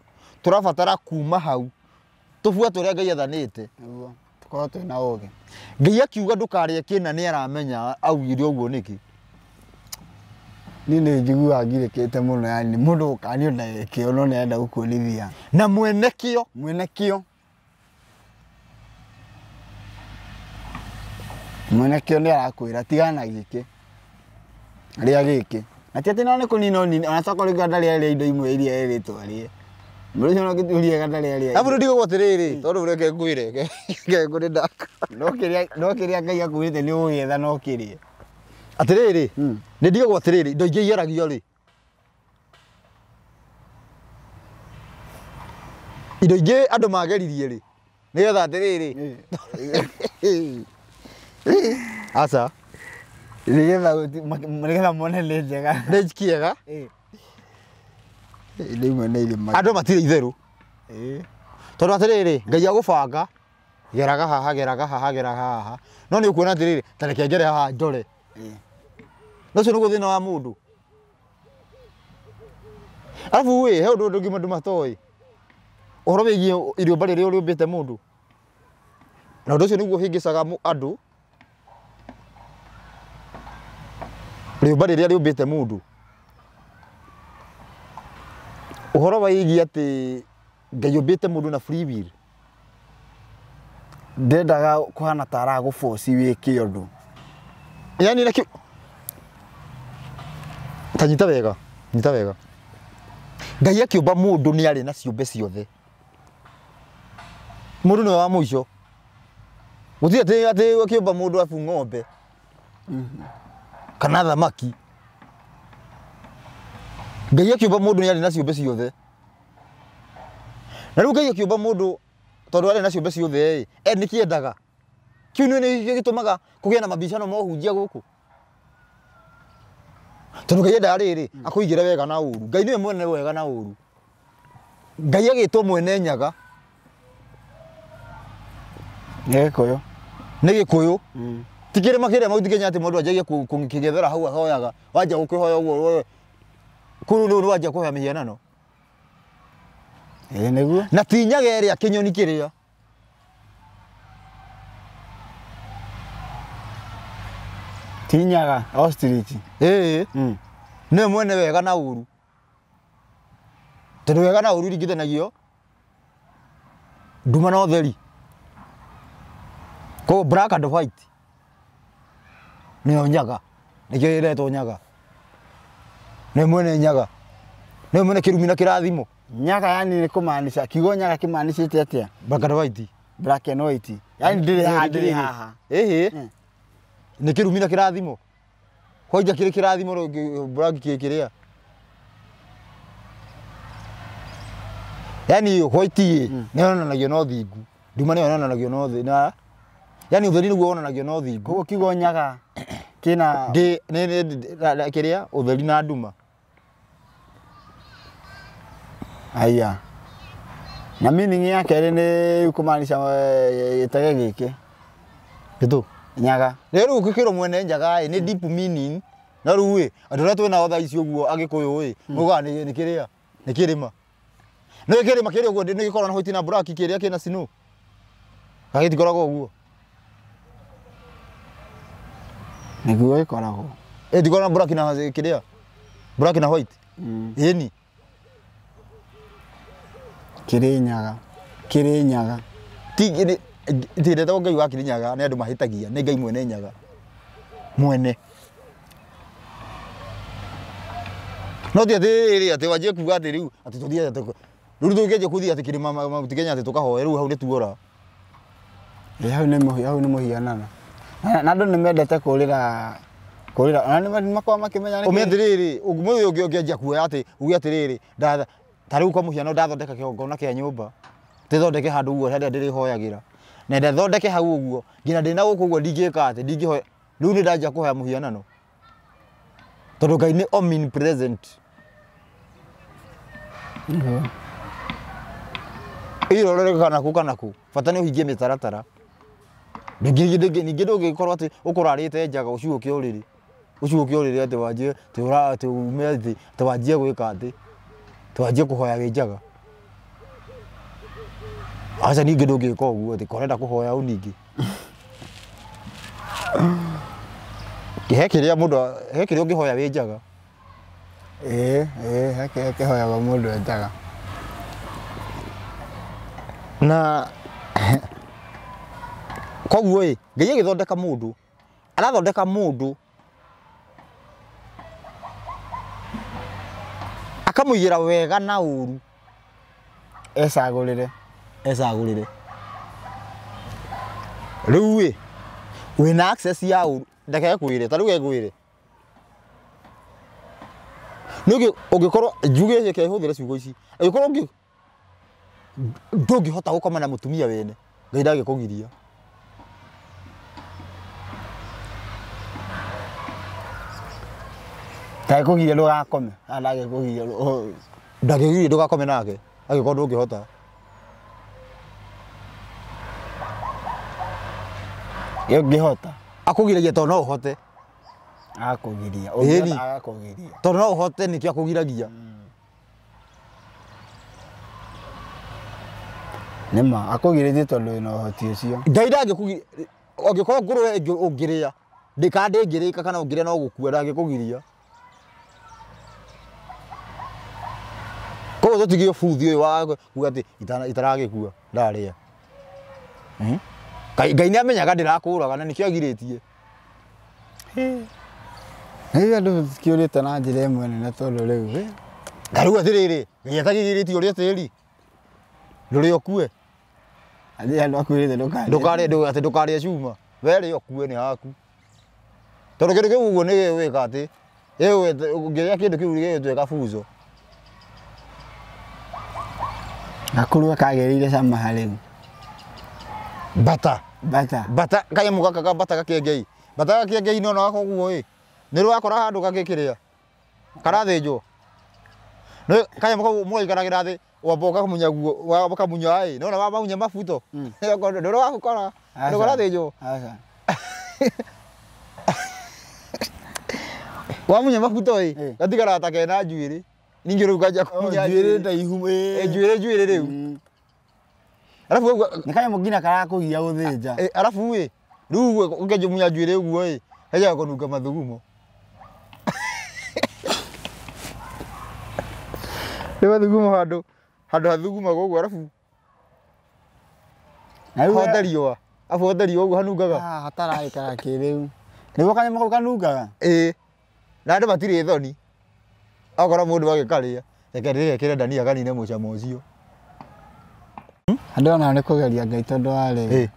Tũrabatara kuma hau tũbuate ũrĩa Ngai athanĩte. Nĩguo tũkorwo twĩna ũũgĩ. Ngai akiuga ndũkarĩe kĩna nĩ aramenya augire ũguo nĩkĩ. Niĩ nĩ njiguaga ngirĩkĩte mũno, yani mũndũ gũkanio ndagĩkĩo no nĩarenda gũkuonithia. Na mwene kĩo. Mwene kĩo. Mwene kĩo nĩ arakwĩra tigana na gĩkĩ. Rĩa gĩkĩ. Na ti atĩ no nĩ kũnina ũnini, ona tokorwo rĩngĩ ndarĩ arĩa indo imwe iria erĩtwo arĩe. Mũndũ ũcio no gĩthuria ndarĩ arĩa. Arabu ndigagwo atĩrĩrĩ, tondũ reke ngwĩre, reke ngwĩre ndaka. No kĩrĩa Ngai akwĩrĩte nĩ ũgũgĩetha no kĩrĩe. Atĩrĩrĩ, nĩ ndigagwo atĩrĩrĩ, indo ingĩ igeragio rĩ. Indo ingĩ andũ mageririe rĩ, nĩgetha atĩrĩrĩ. Aca. Nĩgetha mone nĩ njega. Nĩ kĩega. Indo imwe nĩ irĩ ma. Andũ matirĩ itherũ. Tondũ atĩrĩrĩ, Ngai agũbanga, geraga haha, geraga haha, geraga haha. No nĩ ũkuona atĩrĩrĩ, ta reke ngere haha njore. No ũcio nĩguo thĩna wa mũndũ. Arabu ĩ, he ũndũ ũngĩ andũ matoĩ. Ũhoro wĩgiĩ irĩũmba rĩrĩa rĩũmbĩte mũndũ. Na ũndũ ũcio nĩguo ũhĩngĩcaga andũ. Rĩũmba rĩrĩa rĩũmbĩte mũndũ. Ũhoro wĩgiĩ atĩ Ngai ũmbĩte mũndũ na free will. Ndendaga kũhana ta aragũboci wĩke ũndũ. Yaani na ta nyita wega, nyita wega. Ngai akĩũmba mũndũ nĩ arĩ na ciũmbe ciothe. Mũndũ nĩwe wa mũico. Gũtirĩ atĩ atĩ akĩũmba mũndũ abu ng'ombe. Kana thamaki. Ngai akĩũmba mũndũ nĩ arĩ na ciũmbe ciothe. Na rĩu Ngai akĩũmba mũndũ tondũ arĩ na ciũmbe ciothe ĩ, nĩ kĩendaga. Kĩu nĩ gĩtũmaga kũgĩe na mabicano ma ũhunjia gũkũ. Tondũ Ngai endaga rĩrĩ, akũigĩre wega na ũru. Ngai nĩwe mwene wega na ũru. Ngai agĩtwo mwene nyaga. Nĩ Gĩkũyũ. Nĩ Gĩkũyũ. Ti kĩrĩma kĩrĩa Mount Kenya atĩ mũndũ anjagia kũgĩethera hau ahoyaga. Wanjia gũkĩhoya ũguo, kũu nĩ wanjia kũhoya mĩhianano. Ĩĩ nĩguo. Na ti nyaga ĩrĩa kĩnyoni kĩrĩa. Ti nyaga, ostrich. Ĩĩ. Nĩwe mwene wega na ũru. Tondũ wega na ũru iringithanagio nduma na ũtheri. Koguo black and white nĩyo nyaga. Nĩkĩo ĩretwo nyaga. Nĩwe mwene nyaga. Nĩwe mwene kĩrumi na kĩrathimo. Nyaga yani nĩ kũmaanisha, kiugo nyaga kĩmaanishĩte atĩa? Black and white. Black and white. Yani ndĩrĩ haha, ndĩrĩ haha. Ĩhĩ. Nĩ kĩrumi na kĩrathimo. White kĩrĩ kĩrathimo, black kĩrĩ kĩrĩa. Yani white ĩ, nĩ yonanagio na ũthingu. Nduma nĩyo yonanagio na ũthĩ, na yani ũtheri nĩguo wonanagio na ũthingu. Koguo kiugo nyaga kĩna ndĩ nĩ kĩrĩa ũtheri na nduma. Aya. Na meaning ya kerĩ nĩ kumaanisha gĩtege gĩkĩ. Gĩtũ. Nyaga. Rĩu ũkĩkĩrwo mwene njaga ĩ nĩ deep meaning. Na rĩu ĩ andũ arĩa twĩnao thaa ici ũguo Agĩkũyũ ĩ mugaga nĩ kĩrĩa nĩ kĩrĩma. Nĩ kĩrĩma kĩrĩa ũguo nĩ gĩkoragwo na white na black kĩrĩa kĩna snow. Gagĩtikoragwo ũguo. Nĩguo gĩkoragwo. Ĩ tikoragwo na black na kĩrĩa black na white. Ĩni. Kĩrĩnyaga. Kĩrĩnyaga. Ti ndetagwo Ngai wa Kĩrĩnyaga nĩ andũ mahĩtagia nĩ Ngai mwene nyaga. Mwene. No ti atĩ atĩ wanjie kuga atĩ rĩu atĩ tũthiĩ atĩ rĩu tũngĩanjia kũthiĩ atĩ kĩrĩma Mount Kenya atĩ tũkahoe rĩu hau nĩ tuora. Ĩ hau nĩ hau nĩ mũhianano. Na andũ nĩ mendete kũrĩra kũrĩra ona nĩ makoragwo makĩmenya nĩkĩ. Ũmenye atĩrĩrĩ ũmũthĩ ũngĩanjia kuoya atĩ uge atĩrĩrĩ ta rĩu kwa mũhiano ndathondeka kĩgongona kĩa nyũmba ndĩthondeke handũ ũguo harĩa ndĩrĩhoyagĩra na ndathondeke hau ũguo nginya ndĩna gũkũ ũguo ndingĩka atĩ ndingĩhoya rĩu nĩ ndanjia kũhoya mũhianano tondũ Ngai nĩ omnipresent. Ĩrorere kana kũ kana kũ bata nĩ ũhingie mĩtaratara. Ningĩ ndũngĩkorwo atĩ ũkũrarĩte njaga ũcuũke ũrĩrĩ ũcuũke ũrĩrĩ atĩ wanjie atĩ ume thĩ atĩ wanjie gwĩka atĩ wanjie kũhoya wĩ njaga. Aca ningĩ ndũngĩka ũguo atĩ korenda kũhoya ũ ningĩ. He kĩrĩa mũndũ he kĩrĩa ũngĩhoya wĩ njaga. Ĩĩ ĩĩ he kĩhoyagwo mũndũ e njaga. Na koguo ĩ Ngai agĩthondeka mũndũ arathondeka mũndũ akamũigĩra wega na ũru ecagũrĩre ecagũrĩre. Rĩu ĩ wĩna access ya ũru ndeke kwĩre ta rĩu egwĩre nĩ ũngĩkorwo njuge reke hũthĩre ciugo ici angĩkorwo ndũngĩhota gũkoma na mũtumia wene Ngai ndangĩkũgiria. Ndangĩkũgiria ndũgakome ndangĩkũgiria ndangĩkũgiria ndũgakome nake angĩkorwo ndũngĩhota. Ũngĩhota akũgiragia tondũ no ũhote. Akũgiria ũngĩhota agakũgiria tondũ no ũhote nĩkĩo akũgiragia. Nĩma akũgirĩtie tondũ wĩna ũhoti ũcio. Ngai ndangĩkũgiria ũngĩkorwo ngũrwe ũngĩrĩa ndĩka ndĩngĩrĩka kana ũngĩrĩa no gũkua ndangĩkũgiria. Koguo tũtige ũbuthi ũyũ wa kuga atĩ itaragĩkua ndarĩa. Ngai nĩ amenyaga ndĩrakũraga na nĩkĩo agirĩtie. Rĩu andũ tũtikĩũrĩte na njĩra ĩmwe nene tondũ rĩu na rĩu atĩrĩrĩ Ngai atagirĩtie ũrĩa tĩri ndũrĩ ũkue. Andũ akwĩrĩte ndũkarĩe ndũkarĩe atĩ ndũkarĩe cuma we rĩa ũkue nĩ haku tondũ kĩndũ kĩu ũguo nĩ gĩgwĩka atĩ ũngĩrĩa kĩndũ kĩu gĩgũtuĩka buzo. Gakũrwe kagĩrĩire cama harĩu. Bata bata bata kanyamũ gaka ka bata gakĩengei bata gakĩengei no gaka ũguo ĩ nĩ rwakora handũ gagĩkĩrĩa karathĩnjwo nĩ kanyamũ kau mũgaikaragĩra thĩ wamba ũkamunya guo ũkamunya ĩ nĩwona wamunya mabuto ndũrĩ wakora handũ karathĩnjwo wamunya mabuto ĩ gatigara ta kena njuĩrĩ ningĩ rĩu kanjia kũmunya njuĩrĩ ndaihu njuĩrĩ njuĩrĩ rĩu arabu nĩ kanyamũ nginya karakũgia gũthĩnja arabu ĩ rĩu ũkĩanjia munya njuĩrĩ ũguo ĩ kanjaga kũnunga mathugumo nĩ mathugumo handũ handũ hathugumagwo ũguo arabu hote riũa arabu hote riũa ũguo hanungaga hataragĩkara kĩrĩu nĩguo kanyamũ kau kanungaga ĩĩ na andũ matirĩ thoni okorwo mũndũ agĩkarĩa reke ndĩgekĩre ndania kanine mũcamo ũcio. Andũ onao nĩ kũgeria Ngai tondũ wa rĩu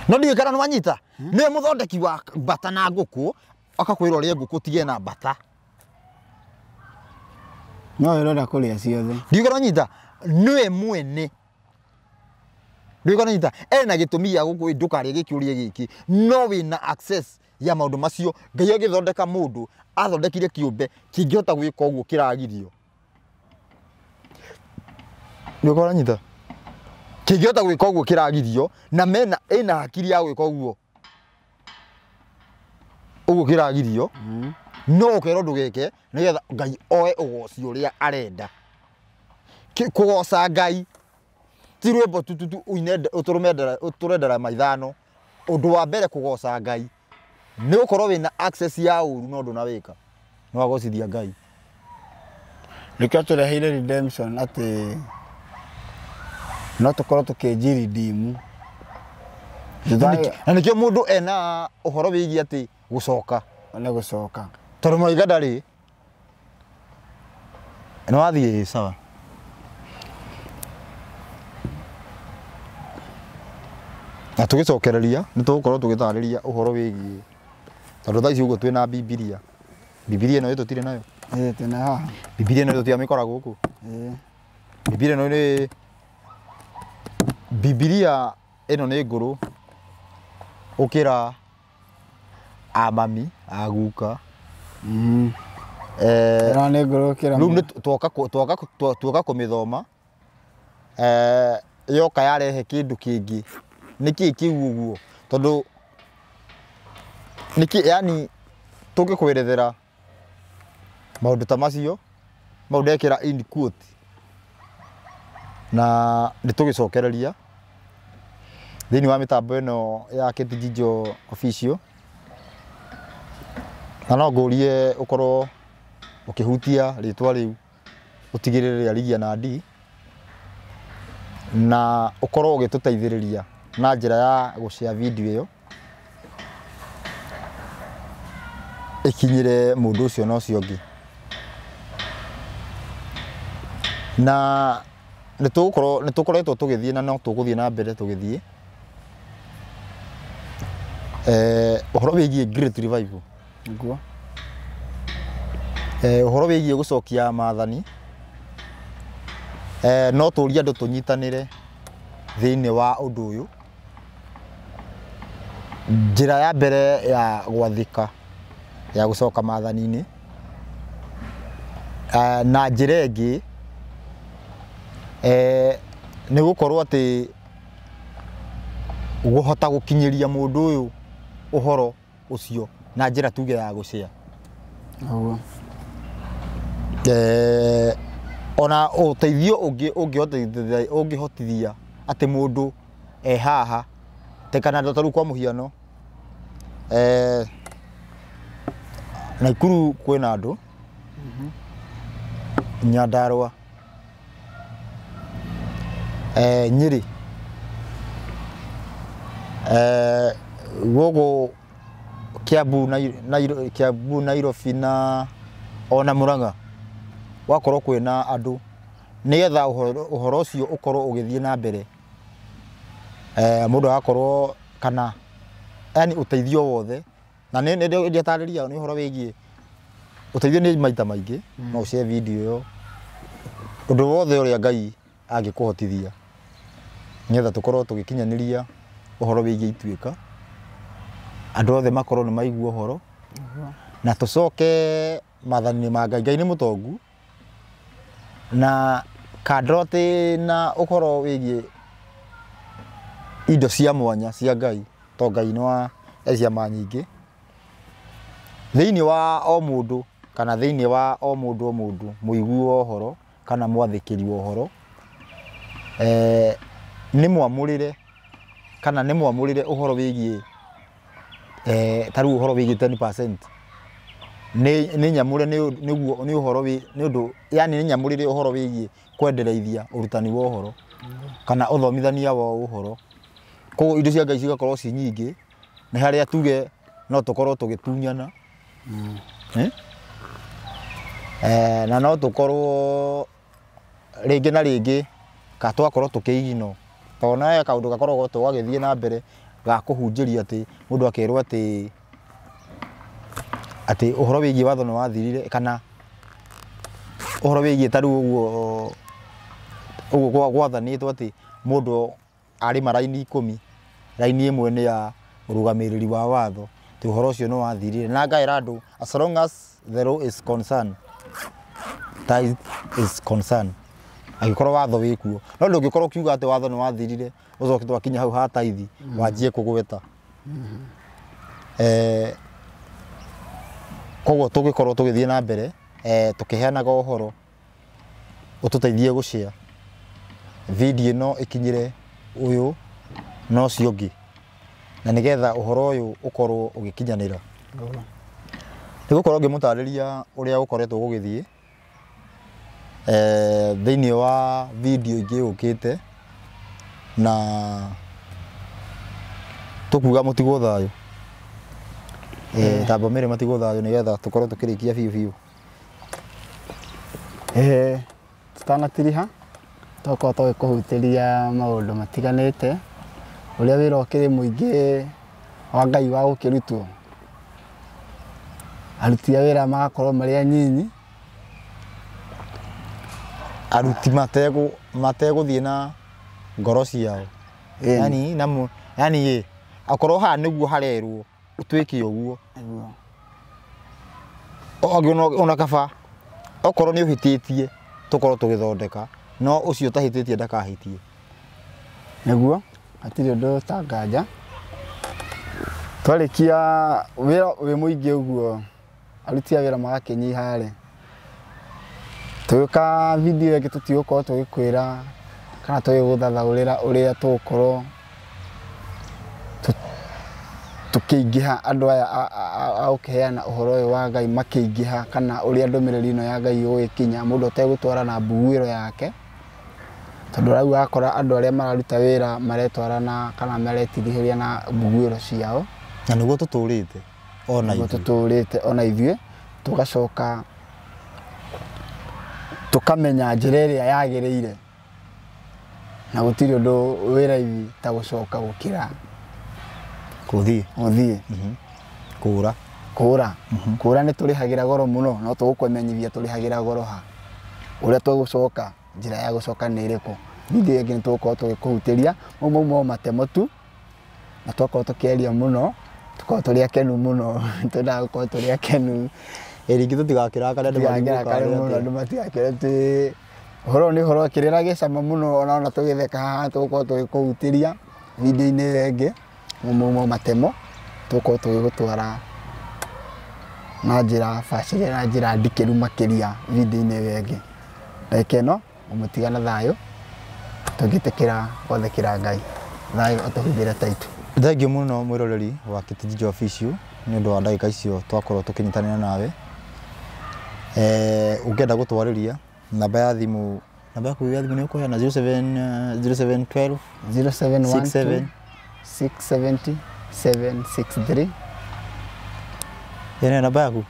no ndiũĩ kana nĩwanyita nĩwe mũthondeki wa bata na ngũkũ akakwĩra ũrĩe ngũkũ tige na bata no ũrenda kũrĩa ciothe. Ndiũĩ kana wanyita nĩwe mwene ndiũĩ kana wanyita ena gĩtũmi gĩa gũkũ ndũkarĩe gĩkĩ ũrĩe gĩkĩ no wĩna access ya maũndũ macio. Ngai agĩthondeka mũndũ athondekire kĩũmbe kĩngĩhota gwĩka ũguo kĩragirio. Nĩ ũkoranyita kĩngĩhota gwĩka ũguo kĩragirio na mena ĩna hakiri ya gwĩka ũguo ũguo kĩragirio no ũkerwo ndũgeke nĩgetha Ngai oe ũgoci ũrĩa arenda. Kũgoca Ngai ti rwĩmbo tu ũine ũtũre ndarama ithano. Ũndũ wa mbere kũgoca Ngai nĩ ũkorwo wĩna access ya ũru no ndũnawĩka no wagocithia Ngai. Nĩkĩo tũreheire redemption atĩ no tũkorwo tũkĩnjiridimu. Na nĩkĩo mũndũ ena ũhoro wĩgiĩ atĩ gũcoka nĩ gũcoka tondũ mũiga ndarĩ nĩ wathiĩ sawa. Na tũgĩcokereria nĩ tũgũkorwo tũgĩtarĩria ũhoro wĩgiĩ tondũ thaa ici ũguo twĩna Bibilia. Bibilia ĩno tũtirĩ nayo. Ĩĩ twĩna haha. Bibilia ĩno tũtiamĩkora gũkũ. Ĩĩ. Bibilia ĩno nĩ Bibilia ĩno nĩ ngũrũ ũkĩra amami aguka. Ĩno nĩ ngũrũ ũkĩra. Rĩu nĩ tuoka kũmĩthoma yoka yarehe kĩndũ kĩngĩ. Nĩkĩ kĩu ũguo tondũ nĩkĩ yani tũngĩkwerethera maũndũ ta macio mau ndekĩra in quote na nĩ tũgĩcokereria thĩinĩ wa mĩtambo ĩno ya Kĩtijinjo Official na no ngũrie ũkorwo ũkĩhutia rĩtwa rĩu ũtigĩrĩre rĩarigia na D na ũkorwo ũgĩtũteithĩrĩria na njĩra ya gũshare video ĩyo ĩkinyĩre mũndũ ũcio na ũcio ũngĩ. Na nĩ tũkoretwo tũgĩthiĩ na no tũgũthiĩ na mbere tũgĩthiĩ ũhoro wĩgiĩ Great Revival. Nĩguo. Ũhoro wĩgiĩ gũcokia maathani no tũrie andũ tũnyitanĩre thĩinĩ wa ũndũ ũyũ. Njĩra ya mbere ya gwathĩka ya gũcoka maathani-inĩ na njĩra ĩngĩ nĩ gũkorwo atĩ gũhota gũkinyĩria mũndũ ũyũ ũhoro ũcio na njĩra tuge ya gũshare. Nĩguo. Ona ũteithio ũngĩ ũngĩhotithia atĩ mũndũ e haha kana ta rĩu kwa mũhiano Naikuru kwĩna andũ Nyandarua Nyĩrĩ gũkũ Kiambu Kiambu Nairobi na ona Murang'a wakorwo kwĩna andũ nĩgetha ũhoro ũcio ũkorwo ũgĩthiĩ na mbere mũndũ agakorwo kana yani ũteithio wothe na nĩ ndĩatarĩria nĩ ũhoro wĩgiĩ ũteithio nĩ maita maingĩ no ũshare video ĩyo ũndũ wothe ũrĩa Ngai angĩkũhotithia nĩgetha tũkorwo tũgĩkinyanĩria ũhoro wĩgiĩ ituĩka andũ othe makorwo nĩ maigua ũhoro na tũcoke maathani-inĩ ma Ngai. Ngai nĩ mũtongu na kandro atĩ na ũhoro wĩgiĩ indo cia mwanya cia Ngai to Ngai nĩ wa ciama nyingĩ thĩinĩ wa o mũndũ kana thĩinĩ wa o mũndũ o mũndũ mũigui wa ũhoro kana mwathĩkĩri wa ũhoro nĩ mwamũrĩre kana nĩ mwamũrĩre ũhoro wĩgiĩ ta rĩu ũhoro wĩgiĩ 10% nĩ nyamũre nĩguo nĩ ũhoro nĩ ũndũ yani nĩ nyamũrĩre ũhoro wĩgiĩ kwendereithia ũrutani wa ũhoro kana ũthomithania wa ũhoro. Koguo indo cia Ngai cigakorwo ci nyingĩ nĩ harĩa tuge no tũkorwo tũgĩtunyana na no tũkorwo rĩngĩ na rĩngĩ ka twakorwo tũkĩigino tondũ nawe kaũndũ gakoragwo tũgagĩthiĩ na mbere ga kũhunjĩria atĩ mũndũ akerwo atĩ atĩ ũhoro wĩgiĩ watho nĩ wathirire kana ũhoro wĩgiĩ ta rĩu ũguo ũguo gwathanĩtwo atĩ mũndũ arĩma raini 10 raini ĩmwe nĩ ya ũrũgamĩrĩri wa watho atĩ ũhoro ũcio nĩ wathirire na ngaĩra andũ as long as the law is concerned, tithe is concerned. Angĩkorwo watho wĩkuo no ndũngĩkorwo ũkiuga atĩ watho nĩ wathirire ũcoke twakinya hau ha taithi wanjie kũgweta. Koguo tũgĩkorwo tũgĩthiĩ na mbere tũkĩheanaga ũhoro ũtũteithie gũshare video ĩno ĩkinyĩre ũyũ na ũcio ũngĩ na nĩgetha ũhoro ũyũ ũkorwo ũgĩkinyanĩra. Nĩgũkorwo ngĩmũtarĩria ũrĩa gũkoretwo gũgĩthiĩ thĩinĩ wa video ingĩ yũkĩte na tũkuga mũtigwo thayũ. Tamba mĩrĩ matigwo thayũ nĩgetha tũkorwo tũkĩrĩkia biũ biũ. Tũtanatiriha tũkorwo tũgĩkũhutĩria maũndũ matiganĩte ũrĩa wĩra ũkĩrĩ mũingĩ wa Ngai wa gũkĩrutwo aruti a wĩra magakorwo marĩ anyinyi aruti mategũthiĩ na ngoro ciao yani na yani akorwo haha nĩguo harerwo ũtuĩke ũguo ona kaba okorwo nĩ ũhĩtĩtie tũkorwo tũgĩthondeka no ũcio ũtahĩtĩtie ndakahĩtie nĩguo hatirĩ ũndũ ũtanganja twarĩkia wĩra wĩ mũingĩ ũguo aruti a wĩra magakĩnyiha rĩ tũgĩũka video ĩngĩ tũtigũkorwo tũgĩkwĩra kana tũgĩgũthathaũrĩra ũrĩa tũgũkorwo tũkĩingĩha andũ aya a gũkĩheana ũhoro ũyũ wa Ngai makĩingĩha kana ũrĩa ndũmĩrĩri ĩno ya Ngai ĩgũgĩkinya mũndũ ategũtwara na mbuguĩro yake tondũ rĩu wakora andũ arĩa mararuta wĩra maretwara na kana maretirihĩria na mbuguĩro ciao na nĩguo tũtũrĩte ona ithuĩ tũtũrĩte ona ithuĩ tũgacoka tũkamenya njĩra ĩrĩa yagĩrĩire na gũtirĩ ũndũ wĩ raithi ta gũcoka gũkĩra gũthiĩ kũra kũra kũra nĩ tũrĩhagĩra goro mũno no tũgũkũmenyithia tũrĩhagĩra goro ha ũrĩa tũgũcoka njĩra ya gũcoka nĩ ĩrĩkũ video ĩngĩ nĩ tũgũkorwo tũgĩkũhutĩria mau mau matemo tu na twakorwo tũkĩaria mũno tũkorwo tũrĩ akenu mũno twendaga gũkorwo tũrĩ akenu rĩngĩ tũtigakĩrakare andũ mũno andũ matigakĩre twĩ ũhoro nĩ ũhoro kĩrĩra gĩcama mũno ona tũgĩtheka haha tũgũkorwo tũgĩkũhutĩria video-inĩ ĩyo ĩngĩ mau matemo tũgũkorwo tũgĩgũtwara na njĩra bacĩrĩre na njĩra ndikĩru makĩria video-inĩ ĩyo ĩngĩ ndagĩka ĩno ũmũtigana thayũ tũngĩtĩkĩra gwathĩkĩra Ngai thayũ atũhumbĩre taitu. Thengiũ mũno mwĩroreri wa Kĩtijiji Official nĩ ũndũ wa ndagĩka icio twakorwo tũkĩnyitanĩra nawe. Ũngĩenda gũtwarĩria namba ya thimũ namba yaku ya thimũ nĩ ũkũheana 07 0712 0712 670 763 ĩyo nĩyo namba yaku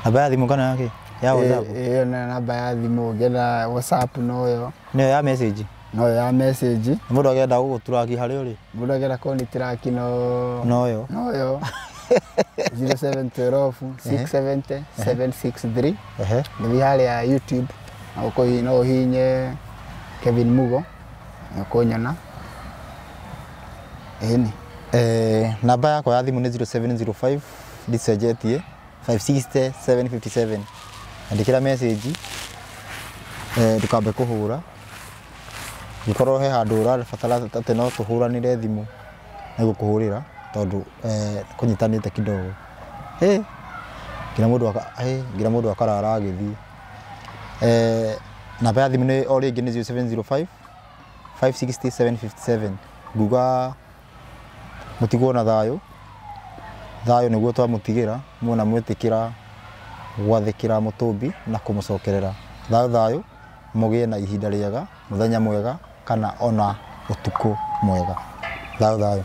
namba ya thimũ kana yake ya WhatsApp ĩyo nĩyo namba ya thimũ ũngĩenda WhatsApp noyo nĩyo ya message noyo ya message mũndũ agenda gũgũturaki harĩa ũrĩ mũndũ agenda kũnitraki no noyo noyo 0712 670 763 nĩthiĩ harĩa YouTube no ũhihinye Kevin Mugo nĩũkũnyona ĩni. Namba yakwa ya thimũ nĩ 0705 ndicenjetie 560 757 andĩkĩra message ndũkambe kũhũra ngĩkorwo he handũ ũrabatara atĩ no tũhũranĩre thimũ nĩgũkũhũrĩra tondũ kũnyitanĩte kidogo nginya mũndũ akarara agĩthiĩ. Namba ya thimũ nĩ o rĩngĩ nĩ 0705 560 757 nguga mũtigwo na thayũ thayũ nĩguo twamũtigĩra muona mwĩtĩkĩra gwathĩkĩra mũtũmbi na kũmũcokerera thayũ thayũ mũgĩe na ihinda rĩega mũthenya mwega kana ona ũtukũ mwega thayũ thayũ.